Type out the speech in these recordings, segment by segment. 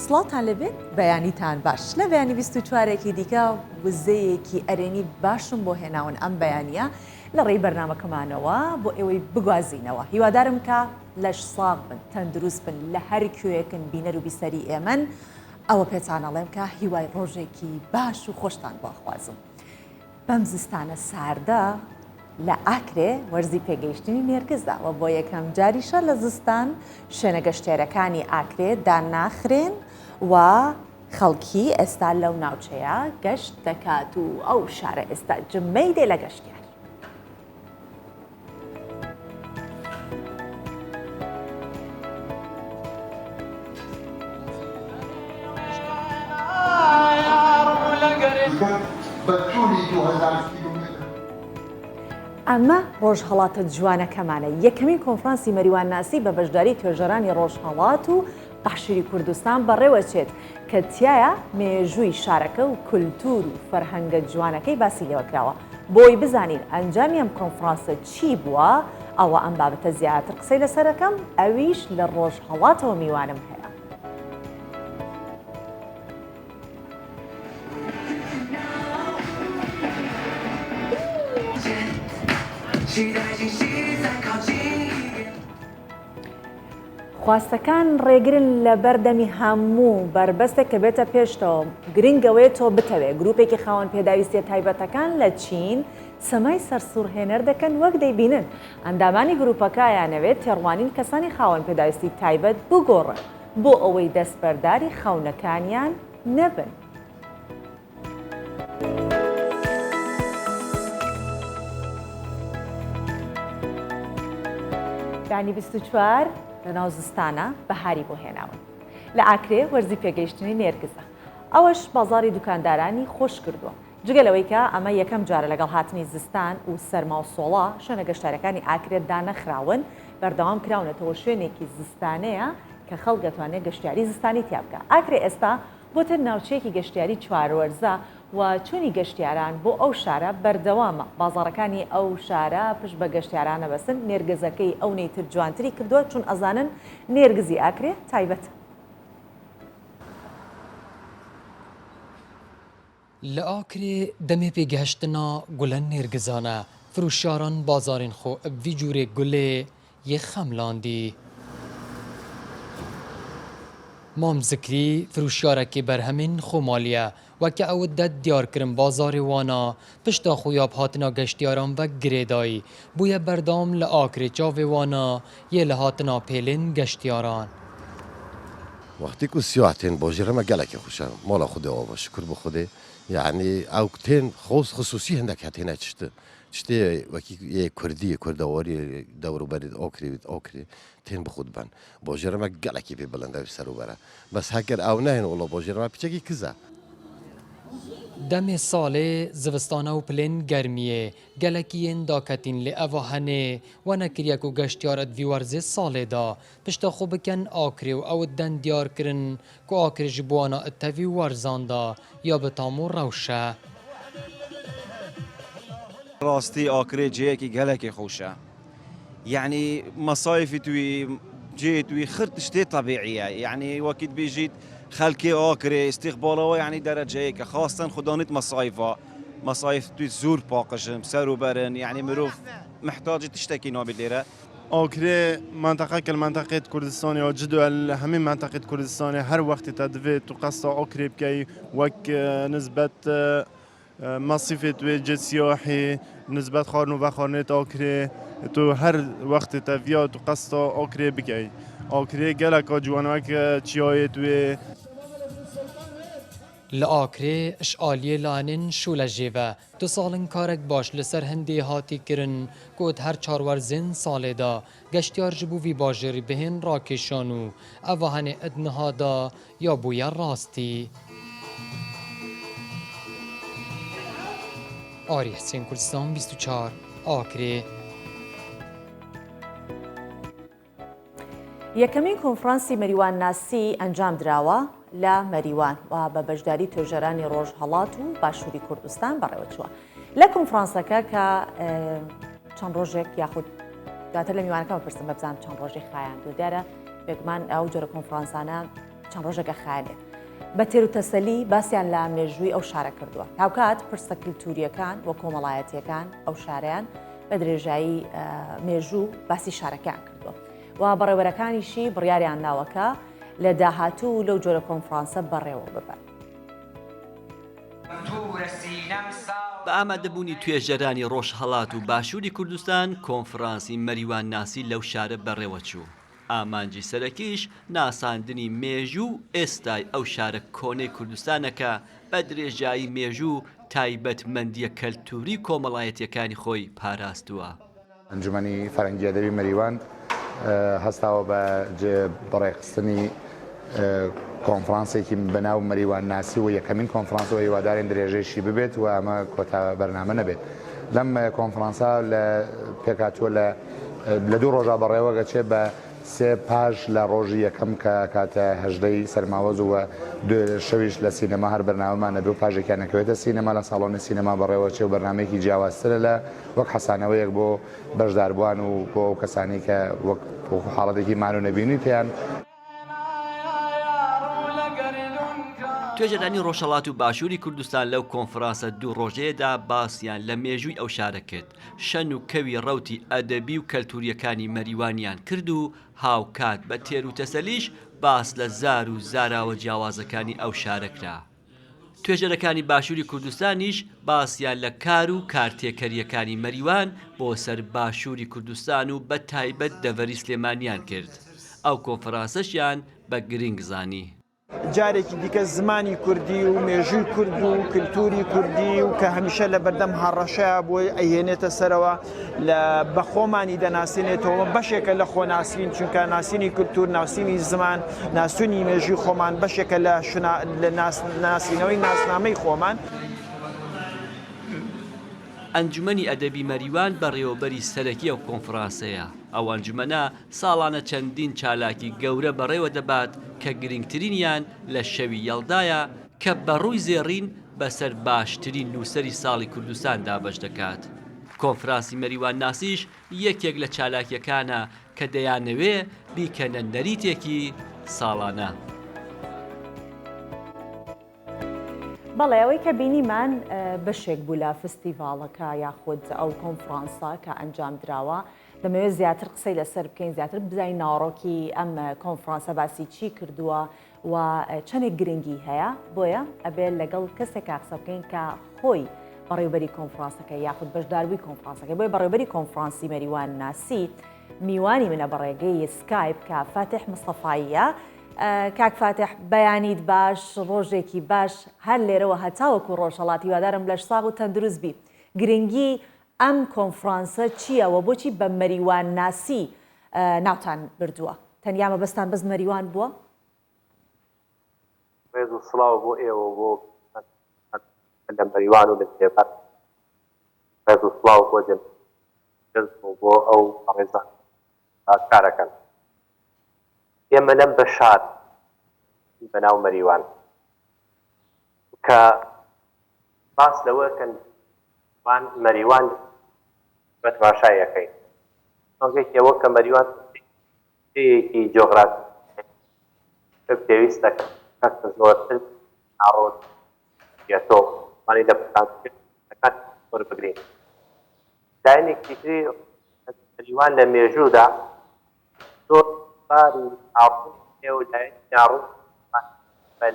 سڵاوتان لێبێت بەیانیتان باش لە بەیانی 24ێکی دیکە وزەیەکی ئەرێنی باشم بۆ هێناون ئەم بەیانە لە ڕێی بەرنمەکەمانەوە بۆ ئێوەی بگوازینەوە هیوادارم کە لەش ساغ بن تەندروست بن لە هەر کوێکن بینەر و بیسەری ئێمەن ئەوە پێتان ئەڵێم کە هیوای ڕۆژێکی باش و خۆشتان بۆ ئەخوازم. بەم زستانە ساردە لە ئاکرێ وەرزی پێگەیشتنی نێرگزە و بۆ یەکەم جاریشە لە زستان شوێنە گەشتیارەکانی ئاکرێ داناخرێن و خەڵکی ئێستا لەو ناوچەیە گەشت دەکات و ئەو شارە ئێستا جمەی دێ لە گەشتیار. ئەمە ڕۆژهەڵاتە جوانەکەمانە، یەکەمین کۆنفرانسی مەریوانناسی بە بەشداری توێژەرانی ڕۆژهەڵات و باشووری کوردستان بەڕێوەچێت کە تیایا مێژووی شارەکە و کولتوور و فەرهەنگە جوانەکەی باسی لێوەکراوە. بۆی بزانین ئەنجامی ئەم کۆنفرانسە چی بووە، ئەوە ئەم بابەتە زیاتر قسەی لەسەر دەکەم، ئەویش لە ڕۆژهەڵاتەوە میوانم هەیە. خواستەکان ڕێگرن لەبەر دەمی هەموو بەربەستێک کە بێتە پێشتەوە، گرنگ ئەوەیە تۆ بتەوێ. گروپێکی خاوەن پێداویستییە تایبەتەکان لە چین سەمای سەرسوڕهێنەر دەکەن وەک دەیبینن ئەندامانی گروپەکە ئەیانەوێت تێڕوانین کەسانی خاوەن پێداویستی تایبەت بگۆڕن بۆ ئەوەی دەستبەرداری خەونەکانیان نەبن. یانی 24 لەناو زستانە بەهاری بۆ هێناون لە ئاکرێ وەرزی پێگەیشتنی نێرگزە ئەوەش بازاری دوکاندارانی خۆش کردووە جگە لەوەی کە ئەمە یەکەم جارە لەگەڵ هاتنی زستان و سەرما و سۆڵا شوێنە گەشتارەکانی ئاکرێ دانەخراون بەردەوام کراونەتەوە شوێنێکی زستانەیە کە خەڵک دەتوانێت گەشتیاری زستانی تیا بکە ئاکرێ ئێستا بۆتە ناوچەیەکی گەشتیاری چواروەرزە و چوونی گەشتیاران بۆ ئەو شارە بەردەوامە، بازاڕەکانی ئەو شارە پشت بە گەشتیاران ئەبەستن، نێرگزەکەی ئەونەی تر جوانتری کردووە چون ئەزانن نێرگزی ئاکرێ تایبەتە. لە ئاکرێ دەمێ پێگەهشتنا گولە نێرگزانە، فروشیاران بازارên xwe bi vî cûrê gulê yê xemlandî. Mam Zikrî firoşyarekî berhemên xwemalî ye. Weke ew det diyarkirin bazarê wan a pişta xwe ya bi hatina geştyaran ve girêdayî bûye berdewam li Akrê çavê wan a yê li hatina pêlên geştyaran. Wextê ku siyah tên bajêre me gelekî xweş e. Mala Xwedê ava şikur bi Xwedê. Yanî ew tên xisûsî hindek hetêne tişti. Tiştê wekî yê kurdî yê kurdewarî dewr û berê Akrê Akrê tên bi xwe dibin. Bajêre me gelekî pê bilind e ser û ber e. Bes heger ew nehên wela bajêre me piçekî kiz e. Demê salê zivistane û pilên germiyê gelekî yên daketîn lê eva henê we nekiriye ku geştyar di vî werzê salê de pişta xwe bikin Akrê û ew den diyar kirin ku Akrê ji bo wana tevî werzan de ya bi tam û rewş e. Rastî Akrê cihekî gelekî xweş e. Yanî mesayîfê tu wî, cihê tu wî xir tiştê tebîî ye. Yanî wekî dibêjît xelkê Akrê îstîqbala we yanî dereceyek e. Xasten xwe danît mesayîfa. Mesayîf tu zor paqij in, ser û ber in. Yanî mirov mihtacê tiştekî nabît lêre. Akrê menteqeke li menteqê Kurdistanê ya cido ye li hemî menteqê Kurdistanê her wextê te divê tu qesta Akrê bikeyî wek nisbet Mesîfê tu yê cê siyahî, nisbet xwarin û vexwarinê te Akrê, tu her wextê te viya tu qesta Akrê bikey. Akrê geleka ciwan wek çiyayê tu yê. Li Akrê ji aliyê layenên şolejê ve du sal in karek baş li ser hindê hatî kirin ku di her çar werzên salê de geştyar ji bo vî bajêrî bihên rakêşan û eva henê di niha de Ya bûye rastî. Arî Hisên Kurdistan 24 Akrê. یەکەمین کۆنفرانسی مەریوانناسی ئەنجام دراوە لە مەریوان و بە بەشداری توێژەرانی ڕۆژهەڵات و باشووری کوردستان بەڕێوەچووە. لە کۆنفرانسەکە کە چەند ڕۆژێک یاخود دواتر لە میوانەکەمە پرسم بە بزانم چەند ڕۆژێک خایاندووە دیارە بێگومان ئەو جۆرە کۆنفرانسانە. چەند ڕۆژێکە خایەنێت. بە تێروتەسەلی باسیان لە مێژووی ئەو شارە کردووە. هاوکات پرسە کلتورییەکان و کۆمەڵایەتییەکان ئەو شارەیان بە درێژایی مێژوو باسی شارەکەیان کردووە و بەڕێوەرەکانیشی بڕیاریان داوە کە لە داهاتوو لەو جۆرە کۆنفرانسە بەڕێوە ببەن. بە ئامادەبوونی توێژەرانی ڕۆژهەڵات و باشووری کوردستان کۆنفرانسی مەریوانناسی لەو شارە بەڕێوەچوو. ئامانجی سەرەکیش ناساندنی مێژوو و ئێستای ئەو شارە کۆنەی کوردستانە کە بە درێژایی مێژوو تایبەتمەندییە کەلتووری و کۆمەڵایەتییەکانی خۆی پاراستووە. ئەنجومەنی فەرهەنگی ئەدەبی مەریوان هەستاوە بە بەڕێخستنی کۆنفرانسێکی بە ناو مەریوان ناسی و یەکەمین کۆنفرانس و هیوادارین درێژەیشی ببێت و ئەمە کۆتا بەرنامە نەبێت لەم کۆنفرانسە لە پێکهاتووە لە لە دوو ڕۆژا بەڕێوە گەچێ بە سێ پاژ لە ڕۆژی یەکەم کە کاتە هەژدەی سەرماوەز و شەویش لە سینەما هەر بەرنامەمان نەبێ و پاژێکیان نەکەوێتە سینەما لە ساڵۆنی سینەما بەڕێوەچێ و بەرنامەیەکی جیاوازترە لە وەک حەسانەوەیەک بۆ بەشداربووان و بۆ ئەو کەسانەی کە وەک وەکو حاڵەتێکی مان و نەبینی پێیان توێژەرانی ڕۆژهەڵات و باشووری کوردستان لەو کۆنفرانسە دوو ڕۆژەیەدا باسیان لە مێژووی ئەو شارە کرد، شەن و کەوی ڕەوتی ئەدەبی و کەلتوورییەکانی مەریوانیان کرد و هاوکات بە تێروتەسەلیش باس لە زار و زاراوە جیاوازەکانی ئەو شارە کرا. توێژەرەکانی باشووری کوردستانیش باسیان لە کار و کارتێکەرییەکانی مەریوان بۆ سەر باشووری کوردستان و بە تایبەت دەڤەری سلێمانیان کرد، ئەو کۆنفرانسەشیان بە گرنگ زانی. جارێکی دیکە زمانی کوردی و مێژووی کورد و کلتوری کوردی و کە هەمیشە لە بەردەم هەڕەشەیە بۆی ئەیهێنێتە سەرەوە لە بە خۆمانی دەناسێنێتەوە بەشێکە لە خۆناسین چونکە ناسینی کلتور ناسینی زمان ناسونی مێژووی خۆمان بەشێکە لە شنا لە ناسینەوەی ناسنامەی خۆمان. ئەنجومەنی ئەدەبی مەریوان بەڕێوەبەری سەرەکی ئەو کۆنفرانسەیە، ئەو ئەنجومەنە ساڵانە چەندین چالاکی گەورە بەڕێوە دەبات کە گرنگترینیان لە شەوی یەڵدایە کە بەڕووی زێڕین بەسەر باشترین نووسەری ساڵی کوردستان دابەش دەکات. کۆنفرانسی مەریوان ناسیش یەکێک لە چالاکییەکانە کە دەیانەوێ بیکەنە نەریتێکی ساڵانە. بەڵێ ئەوەی کە بینیمان بەشێک بوو لە فستیڤاڵەکە یاخود ئەو کۆنفرانسە کە ئەنجام دراوە دەمەوێت زیاتر قسەی لەسەر بکەین زیاتر بزانین ناوەڕۆکی ئەم کۆنفرانسە باسی چی کردووە و چەندێک گرنگی هەیە بۆیە ئەبێت لەگەڵ کەسێکا قسە بکەین کە خۆی بەڕێوبەری کۆنفرانسەکە یاخود بەشداربووی کۆنفرانسەکە بۆیە بەڕێوبەری کۆنفرانسی مەریوان ناسی میوانی منە بە ڕێگەی سکایپ کە فاتح مستەفاییە کاک فاتح بەیانیت باش ڕۆژێکی باش هەر لێرەوە هەتاوەکو ڕۆژهەڵات هیوادارم لەش ساغ و تەندروست بی گرنگی ئەم کۆنفرانسە چییە و بۆچی بە مەریوان ناسی ناوتان بردووە؟ تەنیا مەبەستان بەس مەریوان بووە؟ ڕێز و سڵاو بۆ ئێوە و بۆ لە مەریوان و لە زێبار. ڕێز و سڵاو بۆ جەنابت و بۆ ئەو بەڕێزانەی کارەکەن. ئێمە لەم بەشار بە ناو مەریوان کە باس لەوە کەن وان مەریوان بە تماشای ئەکەین ڕەنگێکی ئەوە کە مەریوان جێیەکی جۆغرافی پێویستە کە زۆرتر ناڕۆن یەتۆ وانی لە پتانسیلەکان وەربگرین. لایەنێکی تری مەریوان لە مێژوودا زۆر باری ناڕوون هەیە و لایەنی ناڕوون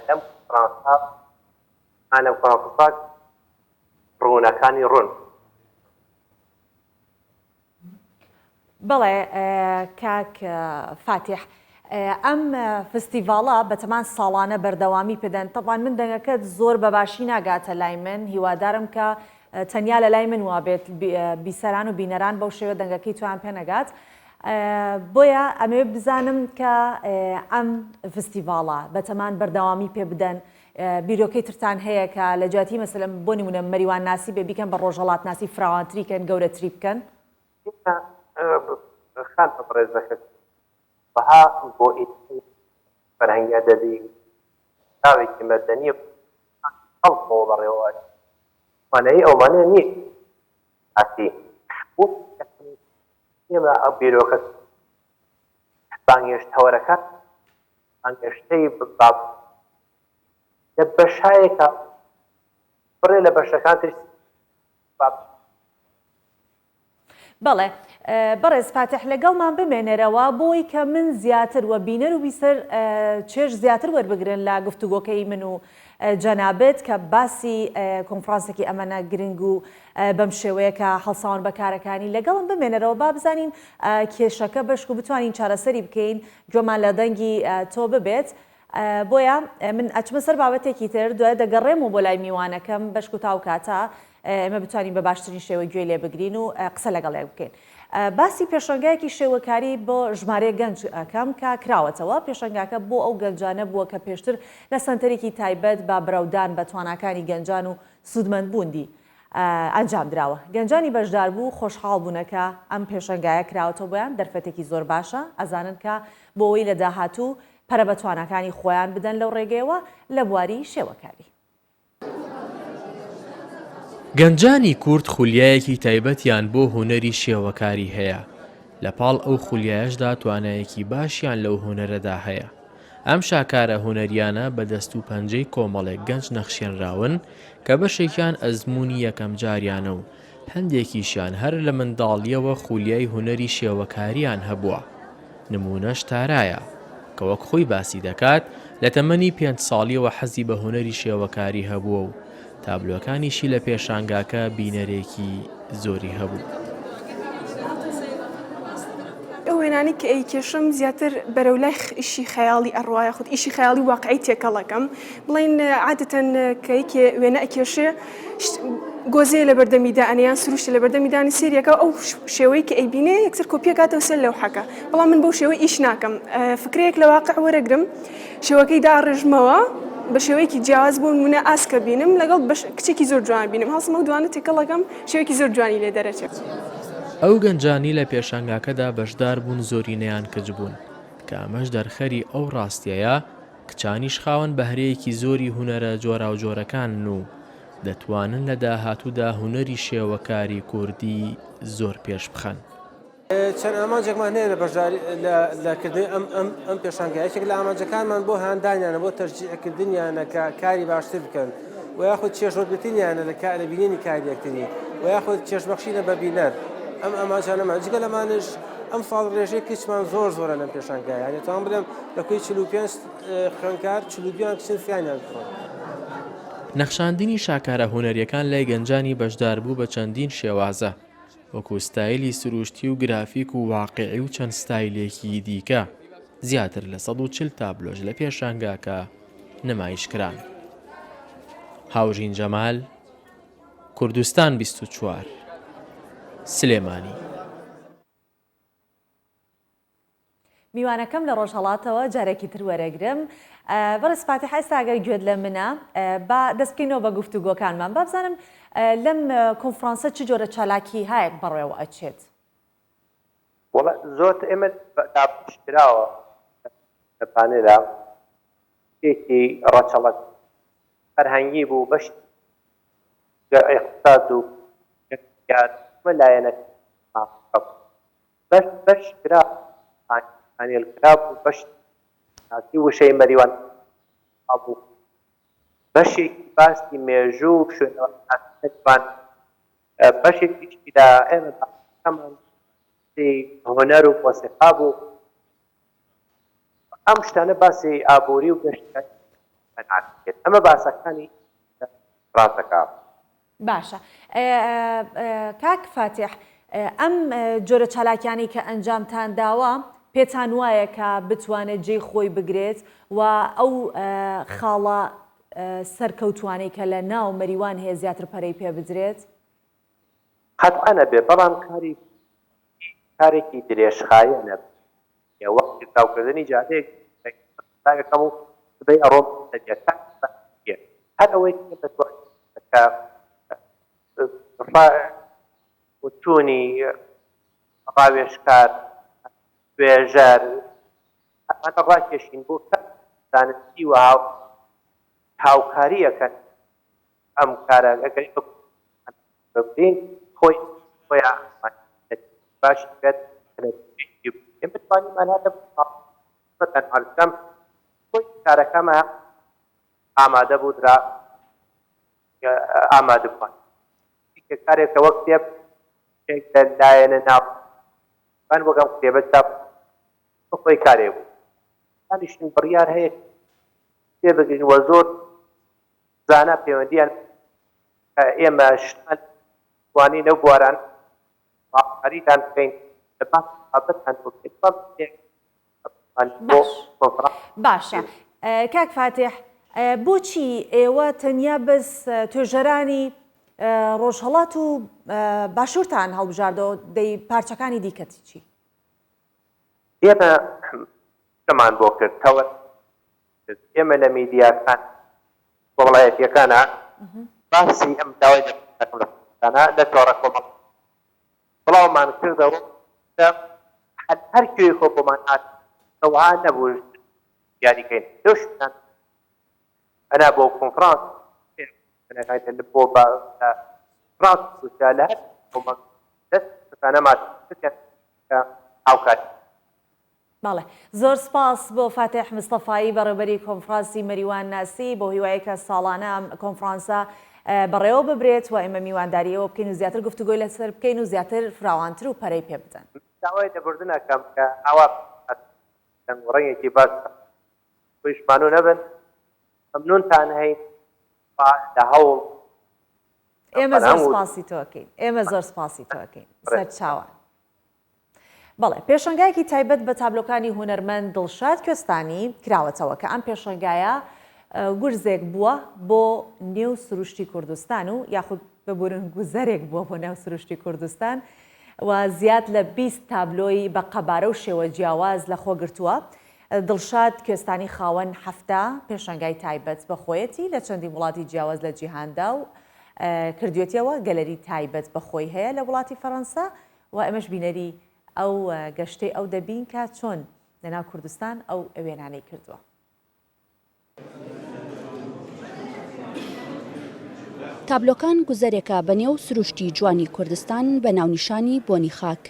لەم کۆنفرانسە لەم کۆنفرانسە ڕوونەکانی ڕوون. بەڵێ کاک فاتیح ئەم فستیڤاڵە بەتەمان ساڵانە بەردەوامی پێدەن تەبان من دەنگەکەت زۆر بەباشی ناگاتە لای من هیوادارم کە تەنیا لە لای من وابێت بیسەران و بینەران بەو شێوە دەنگەکەی تویان پێ نەگات بۆیە ئەمەوێ بزانم کە ئەم فستیڤاڵە بەتەمان بەردەوامی پێ بدەن بیرۆکەی ترتان هەیە کە لە جیاتی مەسەلەن بۆ نمونە مەریوان ناسی بێ بیکەن بە ڕۆژهەڵات ناسی فراوانتری کەن گەورەتری بکەن؟ خانمە بەڕێزەکە بەها بۆ ئیدی فەرهەنگی ئەدەبی چاوێکی مەدەنی و خەڵکەوە بەڕێوە ئەچێت توانایی ئەومانە نییە ئاسی بۆ ئێمە ئەو بیرۆکە بانگهێشت تەوەرەکان. بانگهێشتەی باب لە بەشایەکا بڕێ لە بەشەکان تر باب. بەڵێ بەڕێز فاتیح لەگەڵمان بمێنەرەوە بۆی کە من زیاتر وە بینەر و بیسەر چێژ زیاتر وەربگرن لە گفتوگۆکەی من و جەنابت کە باسی کۆنفرانسێکی ئەمەنە گرنگ و بەم شێوەیە کە هەڵساون بە کارەکانی لەگەڵم بمێنەرەوە با بزانین کێشەکە بەشک و بتوانین چارەسەری بکەین گوێمان لە دەنگی تۆ ببێت بۆیە من ئەچمە سەر بابەتێکی تر دوای دەگەڕێمەوە بۆ لای میوانەکەم بەشک و تاو کاتە ئێمە بتوانین بە باشترین شێوە گوێی لێ بگرین و قسە لەگەڵ یەک بکەین. باسی پێشەنگایەکی شێوەکاری بۆ ژمارەیەک گەنج ئەکەم کە کراوەتەوە، پێشەنگاکە بۆ ئەو گەنجانە بووە کە پێشتر لە سەنتەرێکی تایبەت بە برەودان بە تواناکانی گەنجان و سوودمەندبوون دی ئەنجام دراوە. گەنجانی بەشداربوو خۆشحاڵ بوونە کە ئەم پێشەنگایە کراوەتەوە بۆیان، دەرفەتێکی زۆر باشە ئەزانن کە بۆ ئەوەی لە داهاتوو پەرە بە تواناکانی خۆیان بدەن لەو ڕێگەیەوە لە بواری شێوەکاری. گەنجانی کورد خولیایەکی تایبەتیان بۆ هونەری شێوەکاری هەیە، لە پاڵ ئەو خولیایەشدا توانایەکی باشیان لەو هونەرەدا هەیە. ئەم شاکارە هونەرییانە بە دەست و پەنجەی کۆمەڵێک گەنج نەخشێنراون کە بەشێکیان ئەزموونی یەکەمجاریانە و هەندێکیشیان هەر لە منداڵییەوە خولیای هونەری شێوەکارییان هەبووە. نموونەش تارایە، کە وەک خۆی باسی دەکات، لە تەمەنی پێنج ساڵییەوە حەزی بە هونەری شێوەکاری هەبووە و تابلۆکانیشی لە پێشانگاکە بینەرێکی زۆری هەبوو. ئەو وێنانەی کە ئەیکێشم زیاتر بەرەو لای ئیشی خەیاڵی ئەڕوا یاخود ئیشی خەیاڵی و واقعی تێکەڵ ئەکەم بڵێین عادەتەن کە یەکێ وێنە ئەکێشێ گۆزەیە لە بەردەمی دائەنێ یان سروشتە لە بەردەمی دانی سێریەکە ئەو شێوەی کە ئەیبینێ یەکسەر کۆپیەکاتەوە سەر لەوحەکە بەڵام من بەو شێوەی ئیش ناکەم فکرەیەک لە واقع وەرەگرم شێوەکەی داڕێژمەوە بە شێوەیەکی جیاواز بۆ نمونە ئاسکە بینم لەگەڵ بەش کچێکی زۆر جوان بینم هەڵسم ئەو دوانە تێکەڵەکەم شێوەیەکی زۆر جوانی لێ دەرەچێت. ئەو گەنجانی لە پێشانگاکەدا بەشدار بوون زۆرینەیان کچ بوون، کە ئەمەش دەرخەری ئەو ڕاستیەیە کچانیش خاوەن بەهرەیەکی زۆری هونەرە جۆراوجۆرەکانن و دەتوانن لە داهاتوودا هونەری شێوەکاری کوردی زۆر پێش بخەن. چەند ئامانجێکمان هەیە لە بەشداری لە کردنی ئەم ئەم ئەم پێشانگا یەکێک لە ئامانجەکانمان بۆ هاندانیانە بۆ تەشجیعکردنیانە کە کاری باشتر بکەن و یاخود چێژوەرگرتنیانە لە لە بینینی کاری یەکتری و یاخود چێژبەخشینە بە بینەر ئەم ئامانجانەمان جگە لەمانش ئەم ساڵ ڕێژەی کچمان زۆر زۆرە لەم پێشانگایە یانی توان بڵێم لە کۆی 45 خوێندکار 42یان کچن سیانیان کوڕن. نەخشاندنی شاکارە هونەرییەکان لای گەنجانی بەشداربوو بە چەندین شێوازە، وەکو ستایلی سروشتی و گرافیک و واقیعی و چەند ستایلێکی دیکە، زیاتر لە 140 تابلۆش لە پێشانگاکە نمایشکران. هاوژین جەمال، کوردستان 24، سلێمانی. میوانەکەم لە ڕۆژهەڵاتەوە جارێکی تر وەرەگرم. بەڕێز فاتیح ئێستا ئەگەر گوێت لە منە با دەست بکەینەوە بە گفتوگۆکانمان با بزانم لەم کۆنفرانسە چ جۆرە چالاکی هایەک بەڕێوە ئەچێت؟ وەڵا زۆر ئێمە دابەش کراوە لە پانێلا یەکی ڕەچەڵەک فەرهەنگی بوو بەش ئیقتساد و لایەنە بەش بەش کرا پانێل کرابوو بەش ناسی وشەی مەریوان بوو بەشێکی باسی مێژوو و شوێنەوارناسی مەریوان بەشێکیشی لە ئێمە باسەکەمان باسی هونەر و مۆسیقا بوو ئەم شتانە باسی ئابووری و گەشتیاری ئەمە باسەکانی ڕاستەکە. باشە کاک فاتیح ئەم جۆرە چالاکیانەی کە ئەنجامتان داوە پێتان وایە کە بتوانێت جێی خۆی بگرێت و ئەو خاڵە سەرکەوتوانەی کە لە ناو مەریوان هەیە زیاتر پەرەی پێ بدرێت؟ قەتعەن ئەبێ بەڵام کاری کارێکی درێژخایەنە وەک قیرتاوکردنی جادەیەک قیرتاوێکەم و سبەی ئەڕۆم سەریە هەر ئەوەی کە دەتوانین کە بۆچوونی ڕاوێژکار، توێژەر، ئەمانە ڕاکێشین بۆ زانستی و هاوکاری ئەکەن ئەم کارە ئەگەر بگرین خۆی خۆیان باش بێت ئێمە توانیمان هەر لە عەرزکەم. شارەکەمە ئامادە بوو درا ئامادەبووان کارێکە وەک کتێب لە لایەنە ناوەکان وەک ئەم کتێبە چاپ خۆی کارێک بوو دانیشتن بڕیار هەیە پێ بگرین وە زۆر زانا پەیوەندیان ئێمە شتمان توانی لەو بواران هاوکاریتان بکەین لە باس بابەتان بۆ بکەین باش باشە کاک فاتیح بۆچی ئێوە تەنیا بەس توێژەرانی ڕۆژهەڵات و باشوورتان هەڵبژاردەوە دەی پارچەکانی دیکەت چی؟ ئێمە قسەمان بۆ کرد تەوەر ئێمە لە میدیاکان کۆمەڵایەتیەکانا باسی ئەم داوای لە لە تۆڕە کۆمەڵ بڵاومان کردەوە کە هەر کوێی خۆ بۆمان هات وەها نەبوو دیاری کەین لەو شوێنان ئەنا بۆ کۆنفرانس بۆ بە فرانس روسیا لە هەر کۆمەڵ دەست کەسانەمان بکەن کە هاوکاری بەڵێ زۆر سپاس بۆ فاتیح مستەفایی بەڕێوبەری کۆنفرانسی مەریوان ناسی بۆ هیوایە کە ساڵانە ئەم کۆنفرانسە بەڕێوە ببرێت و ئێمە میوانداری ئێوە بکەین و زیاتر گفتوگۆی لەسەر بکەین و زیاتر فراوانتر و پەرەی پێ بدەن. داوای لێبوردن ئەکەم کە ئاوا دەنگ و ڕەنگێکی باش تویش مانوو نەبن مەمنونتان هەین و لە هەوڵ ئێمە زۆر سپاسی تۆ ئەکەین ئێمە زۆر سپاسی تۆ ئەکەین سەرچاوان. بەڵێ، پێشەنگایەکی تایبەت بە تابلۆکانی هونەرمەند دڵشاد کوێستانی کراوەتەوە کە ئەم پێشەنگایە گورزێک بووە بۆ نێو سروشتی کوردستان و یاخود ببورن گوزەرێک بووە بۆ ناو سروشتی کوردستان و زیاد لە 20 تابلۆی بە قەبارە و شێوە جیاواز لە خۆ گرتووە. دڵشاد کوێستانی خاوەن حەفتا پێشەنگای تایبەت بە خۆیەتی لە چەندین وڵاتی جیاواز لە جیهاندا و کردوێتیەوە گەلەری تایبەت بە خۆی هەیە لە وڵاتی فەرەنسا و ئێمەش بینەری ئەو گەشتەی ئەو دەبین کە چۆن لەناو کوردستان ئەو وێنانەی کردووە. تابلۆکان گوزەرێکە بە نێو سروشتی جوانی کوردستان بە ناونیشانی بۆنی خاک.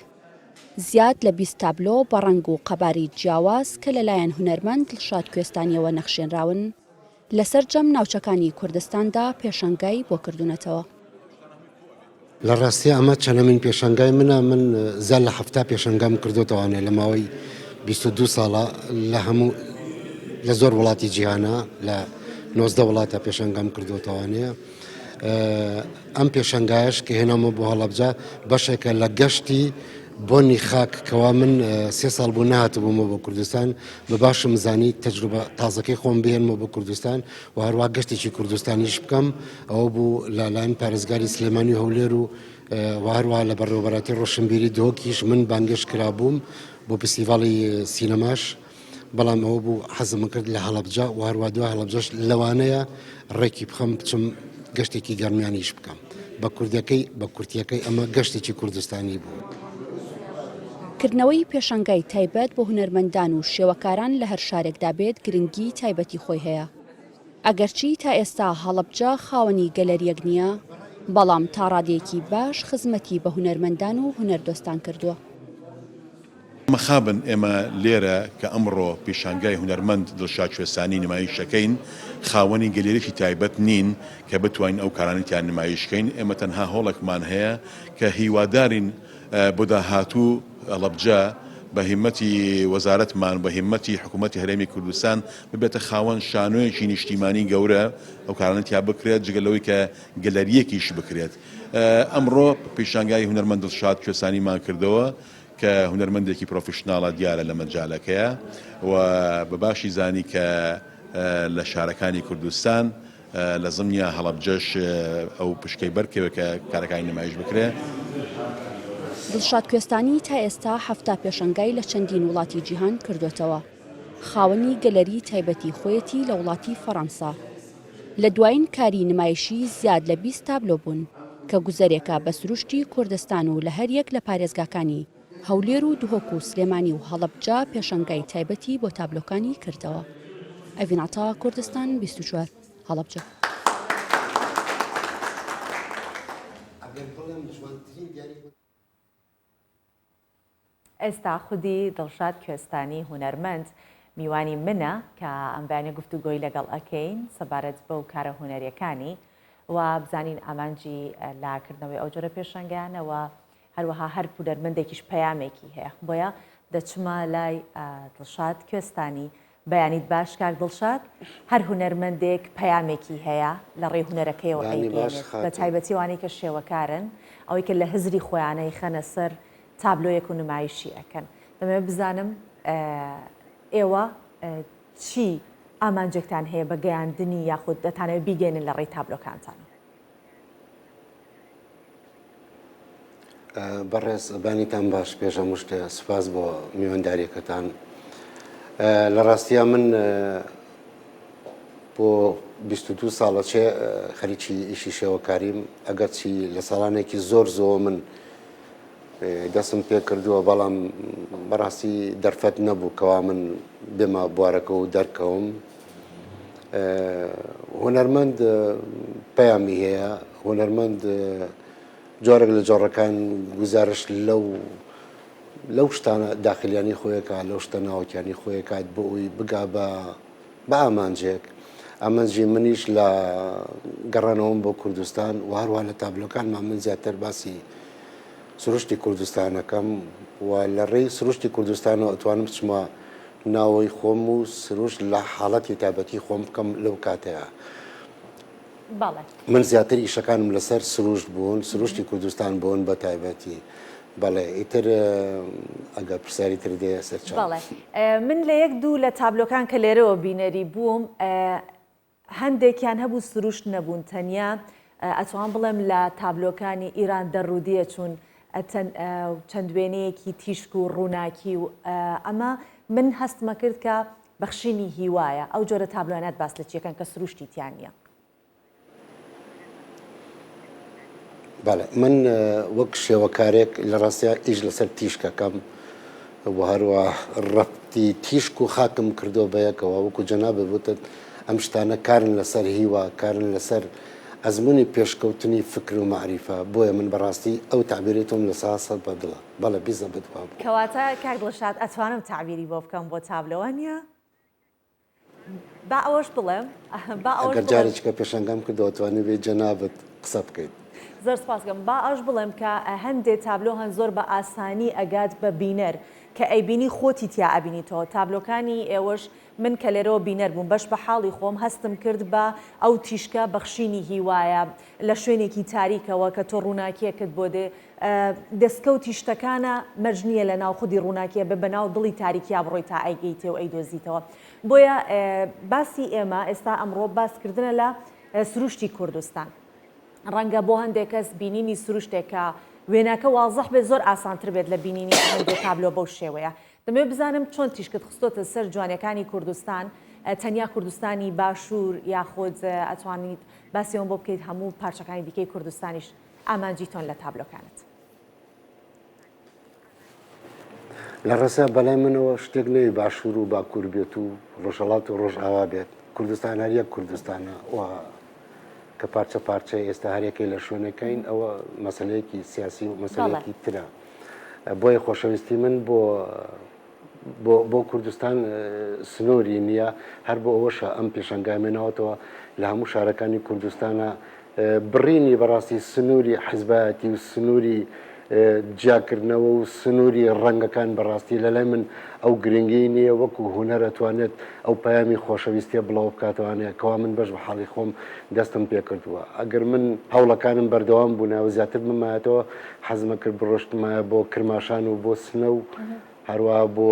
زیاد لە 20 تابلۆ بە ڕەنگ و قەبارەی جیاواز کە لەلایەن هونەرمەند دڵشاد کوێستانیەوە نەخشێنراون، لە سەرجەم ناوچەکانی کوردستاندا پێشەنگای بۆ کردوونەتەوە. لە ڕاستیا ئەمە چەنەمین پێشەنگای منە، من زیاد لە 70 پێشەنگام کردۆتەوانێ لە ماوەی 22 ساڵە لە هەموو لە زۆر وڵاتی جیهانە لە 19 وڵاتە پێشەنگام کردۆتەوانێ ئەم پێشەنگایش کە هێنامە بۆ هەڵەبجە بەشێکە لە گەشتی بۆنی خاک کەوا من سێ ساڵ بوو نەهاتبوومەوە بۆ کوردستان بە باشم زانی تەجروبە تازەکەی خۆم بهێنمەوە بۆ کوردستان و هەروە گەشتێکی کوردستانیش بکەم ئەوە بوو لە لایەن پارێزگاری سلێمانی و هەولێر و و هەروە لە بەڕێوەبەراتی ڕۆشنبیری دهۆکیش من بانگێشت کرابووم بۆ فستیڤاڵی سینەماش بەڵام ئەوە بوو حەزم کرد لە هەڵەبجە و هەروە دوای هەڵەبجەش لەوانەیە ڕێکی بخەم بچم گەشتێکی گەرمیانیش بکەم بە کوردەکەی بە کورتیەکەی ئەمە گەشتێکی کوردستانی بوو. کردنەوەی پێشانگای تایبەت بۆ هونەرمەندان و شێوەکاران لە هەر شارێکدا بێت گرنگی تایبەتی خۆی هەیە. ئەگەرچی تا ئێستا هەڵەبجە خاوەنی گەلەرییەک نییە، بەڵام تا ڕادەیەکی باش خزمەتی بە هونەرمەندان و هونەردۆستان کردووە. مەخابن ئێمە لێرە کە ئەمڕۆ پیشانگای هونەرمەند دڵشاد کوێستانی نمایش دەکەین، خاوەنی گەلێریی تایبەت نین کە بتوانین ئەو کارانەی تیا نمایش کەین، ئێمە تەنها هۆڵێکمان هەیە کە هیوادارین بۆ داهاتوو هەڵەبجە بە هیمەتی وەزارەتمان و بە هیمەتی حکوومەتی هەرێمی کوردستان ببێتە خاوەن شانۆیەکی نیشتیمانی گەورە ئەو کارانە تیا بکرێت، جگە لەوەی کە گەلەرییەکیش بکرێت. ئەمڕۆ پیشانگای هونەرمەند دڵشاد کوێستانیمان کردەوە کە هونەرمەندێکی پرۆفیشناڵە دیارە لە مەجالەکەیە و بە باشی زانی کە لە شارەکانی کوردستان لە زمنیا هەڵەبجەش ئەو پشکەی بەرکەوێت کە کارەکانی نمایش بکرێ. دڵشاد کوێستانی تا ئێستا 70 پێشەنگای لە چەندین وڵاتی جیهان کردۆتەوە. خاوەنی گەلەری تایبەتی خۆیەتی لە وڵاتی فەڕەنسا. لە دوایین کاری نمایشی زیاد لە 20 تابلۆ بوون کە گوزەرێکە بە سروشتی کوردستان و لە هەریەک لە پارێزگاکانی هەولێر و دهۆک و سلێمانی و هەڵەبجە پێشەنگای تایبەتی بۆ تابلۆکانی کردەوە. ئەڤین عەتا، کوردستان 24، هەڵەبجە. ئێستا خودی دڵشاد کوێستانی هونەرمەند. میوانی منە کە ئەم بەیانە گفتوگۆی لەگەڵ ئەکەین سەبارەت بەو کارە هونەریەکانی و بزانین ئامانجی لە کردنەوەی ئەو جۆرە پێشەنگانە و هەروەها هەر هونەرمەندێکیش پەیامێکی هەیە بۆیە دەچمە لای دڵشاد کوێستانی بەیانیت باش کاک دڵشاد هەر هونەرمەندێک پەیامێکی هەیە لە ڕێی هونەرەکەیەوە ئەیگەیەنێت بە تایبەتی ئەوانەی کە شێوەکارن ئەوەی کە لە هزری خۆیانە ئەیخەنە سەر تابلۆیەک و نمایشی ئەکەن دەمەوێت بزانم ئێوە چی ئامانجێکتان هەیە بە گەیاندنی یاخود دەتانەوێت بیگەێنن لە ڕێی تابلۆکانتان؟ بەڕێز بانیتان باش پێش هەموو شتێ سوپاس بۆ میوانداریەکەتان لە ڕاستیا من بۆ 22 ساڵە چێ خەریکی ئیشی شێوەکاریم ئەگەرچی لە ساڵانێکی زۆر زۆ من دەستم پێ کردووە بەڵام بەڕاستی دەرفەت نەبوو کەوا من بێمە بوارەکە و دەرکەوم هونەرمەند پەیامی هەیە هونەرمەند جۆرێک لە جۆڕەکان گوزارشت لەو لەو شتانە داخلیانی خۆیەکە لەو شتە ناوەکیانی خۆیەکات بۆ ئەوی بگا بە بە ئامانجێک ئامانجی منیش لە گەڕانەوەم بۆ کوردستان و هەروە لە تابلۆکانمان من زیاتر باسی سروشتی کوردستانەکەم و لە ڕێی سروشتی کوردستانەوە ئەتوانم بچمە ناوەی خۆم و سروشت لە حاڵەتی تایبەتی خۆم بکەم لەو کاتەیە. بەڵێ. من زیاتر ئیشەکانم لەسەر سروشت بوون، سروشتی کوردستان بوون بە تایبەتی. بەڵێ ئیتر ئەگەر پرسیاری تر دێ سەرچاو. بەڵێ من لە یەک دوو لە تابلۆکان کە لێرەوە بینەری بووم هەندێکیان هەبوو سروشت نەبوون تەنیا ئەتوان بڵێم لە تابلۆکانی ئیران دەڕوودیە چوون چەند وێنەیەکی تیشک و ڕووناکی و ئەمە من هەستمە کرد کە بەخشینی هیوایە، ئەو جۆرە تابلۆیانەت باس لە چیەکەن کە سروشتی تیا نیە؟ بەڵێ من وەک شێوەکارێک لە ڕاستیا ئیش لەسەر تیشکەکەم و هەروە ڕەتی تیشک و خاکم کردو بەیەکەوە وەکو جەنابت وتت ئەم شتانە کارن لەسەر هیوا کارن لەسەر ئەزمموی پێشکەوتنی فکر و معریفە بۆیە من بەڕاستی ئەو تعبیری تۆم لە سا سەد بە دڵە بەڵێ بیزەبت وابوو. کەواتە کاک دڵشاد ئەتوانم تەعبیری بۆ بکەم بۆ تابلۆ وانیە؟ با ئەوەش بڵێم با ئەوەش ئەگەر جارێکیکە پێشانگام کردەوە توانیبێی جەنابت قسە بکەیت. زۆر سپاس کەم با ئەوش بڵێم کە هەندێ تابلۆ هەن زۆر بە ئاسانی ئەگات بە بینەر کە ئەیبینی خۆتی تیا ئەبینیتەوە تابلۆکانی ئێوەش من کە لێرەوە بینەر بووم بەش بە حاڵی خۆم هەستم کرد بە ئەو تیشکە بەخشینی هیوایە لە شوێنێکی تاریکەوە کە تۆ ڕووناکیەکت بۆ دێ دەستکەوتی شتەکانە، مەرج نییە لە ناو خودی ڕووناکیە بێ بە ناو دڵی تاریکیا بڕۆی تا ئەیگەیتێ و ئەیدۆزیتەوە. بۆیە باسی ئێمە ئێستا ئەمڕۆ باس کردنە لە سروشتی کوردستان. ڕەنگە بۆ هەندێک کەس بینینی سروشتێک کە وێناکە وازح بێت زۆر ئاسانتر بێت لە بینینی هەندێک تابلۆ بەو شێوەیە. دەمەوێت بزانم چۆن تیشکت خستۆتە سەر جوانیەکانی کوردستان، تەنیا کوردستانی باشوور یاخود ئەتوانیت باسی ئەوەم بۆ بکەیت هەموو پارچەکانی دیکەی کوردستانیش ئامانجی تۆن لە تابلۆکانت؟ لە ڕەسا بەلای منەوە شتێک نەوی باشوور و باکوور بێت و ڕۆژهەڵات و ڕۆژئاوا بێت کوردستان هەر یەک کوردستانە و کە پارچە پارچە ئێستا هەرێکەی لە شوێنەکەین ئەوە مەسلەیەکی سیاسی و مەسلەیەکی ترە بۆیە خۆشەویستی من بۆ بۆ کوردستان سنووری نییە هەر بۆ ئەوەشە ئەم پێشانگای مێناوەتەوە لە هەموو شارەکانی کوردستانە بڕینی بەڕاستی سنووری حزبایەتی و سنووری جیاکردنەوە و سنووری ڕەنگەکان بەڕاستی لە لای من ئەو گرنگی نییە وەکو هونەر ئەتوانێت ئەو پەیامی خۆشەویستیە بڵاو بکاتەوانەیە کەوا من بەش بە حاڵی خۆم دەستم پێکردووە ئەگەر من هەوڵەکانم بەردەوام بوونایە و زیاتر بمایەتەوە حەزمە کرد بڕۆشتمایە بۆ کرماشان و بۆ سنە و هەروەها بۆ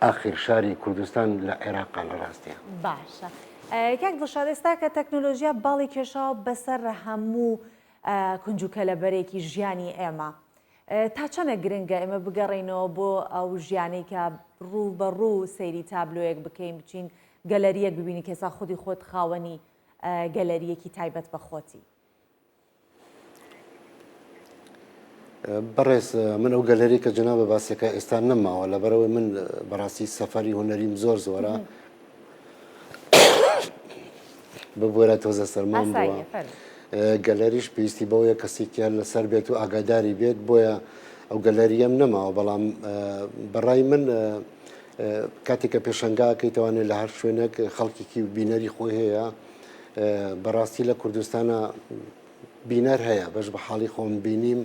ئاخیر شاری کوردستان لە عێراقا لە ڕاستیا. باشە کاک دڵشاد ئێستا کە تەکنۆلۆژیا باڵی کێشاوە بەسەر هەموو کونج و کەلەبەرێکی ژیانی ئێمە تا چەنە گرنگە ئێمە بگەڕێینەوە بۆ ئەو ژیانەی کە ڕوو بە ڕوو سەیری تابلۆیەک بکەین بچین گەلەریەک ببینی کە ئێستا خودی خۆت خاوەنی گەلەریەکی تایبەت بە خۆتی. بەڕێز من ئەو گەلەری کە جەنابە باسەکە ئێستا نەماوە لەبەرەوەی من بەڕاستی سەفەری هونەریم زۆر زۆرە ببوورە تۆزە سەرمام بووە گەلەریش پێویستی بەوەیە کەسێکیان لەسەر بێت و ئاگاداری بێت بۆیە ئەو گەلەریەم نەماوە بەڵام بەڕای من. کاتێک کە پێشەنگاکەی تەوانێت لە هەر شوێنێک خەڵکێکی بینەری خۆی هەیە بەڕاستی لە کوردستانە بینەر هەیە بەش بە حاڵی خۆم بینیم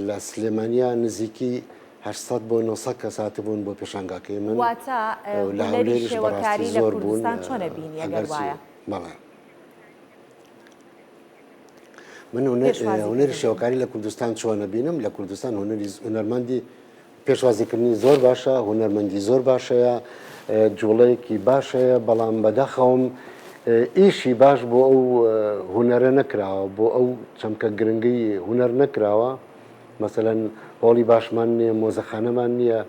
لە سلێمانیا نزیکی 800 بۆ 900 کەس هاتبوون بۆ پێشانگاکەی من واتە لە هونەری هەولێریش بەڕاستی شێوەکاری لە زۆر بوون کوردستان چۆنە بینی ئەگەر ئەگەرچی وایە؟ بەڵێ من هونەری پێشوازیکردنی. شێوەکاری لە کوردستان چۆنە بینم لە کوردستان هونەری هونەرمەندی پێشوازیکردنی زۆر باشە، هونەرمەندی زۆر باش هەیە، جوڵەیەکی باش هەیە، بەڵام بەداخەوەم ئیشی باش بۆ ئەو هونەرە نەکراوە، بۆ ئەو چەمکە گرنگەی هونەر نەکراوە، مەسەلەن هۆڵی باشمان نییە، مۆزەخانەمان نییە.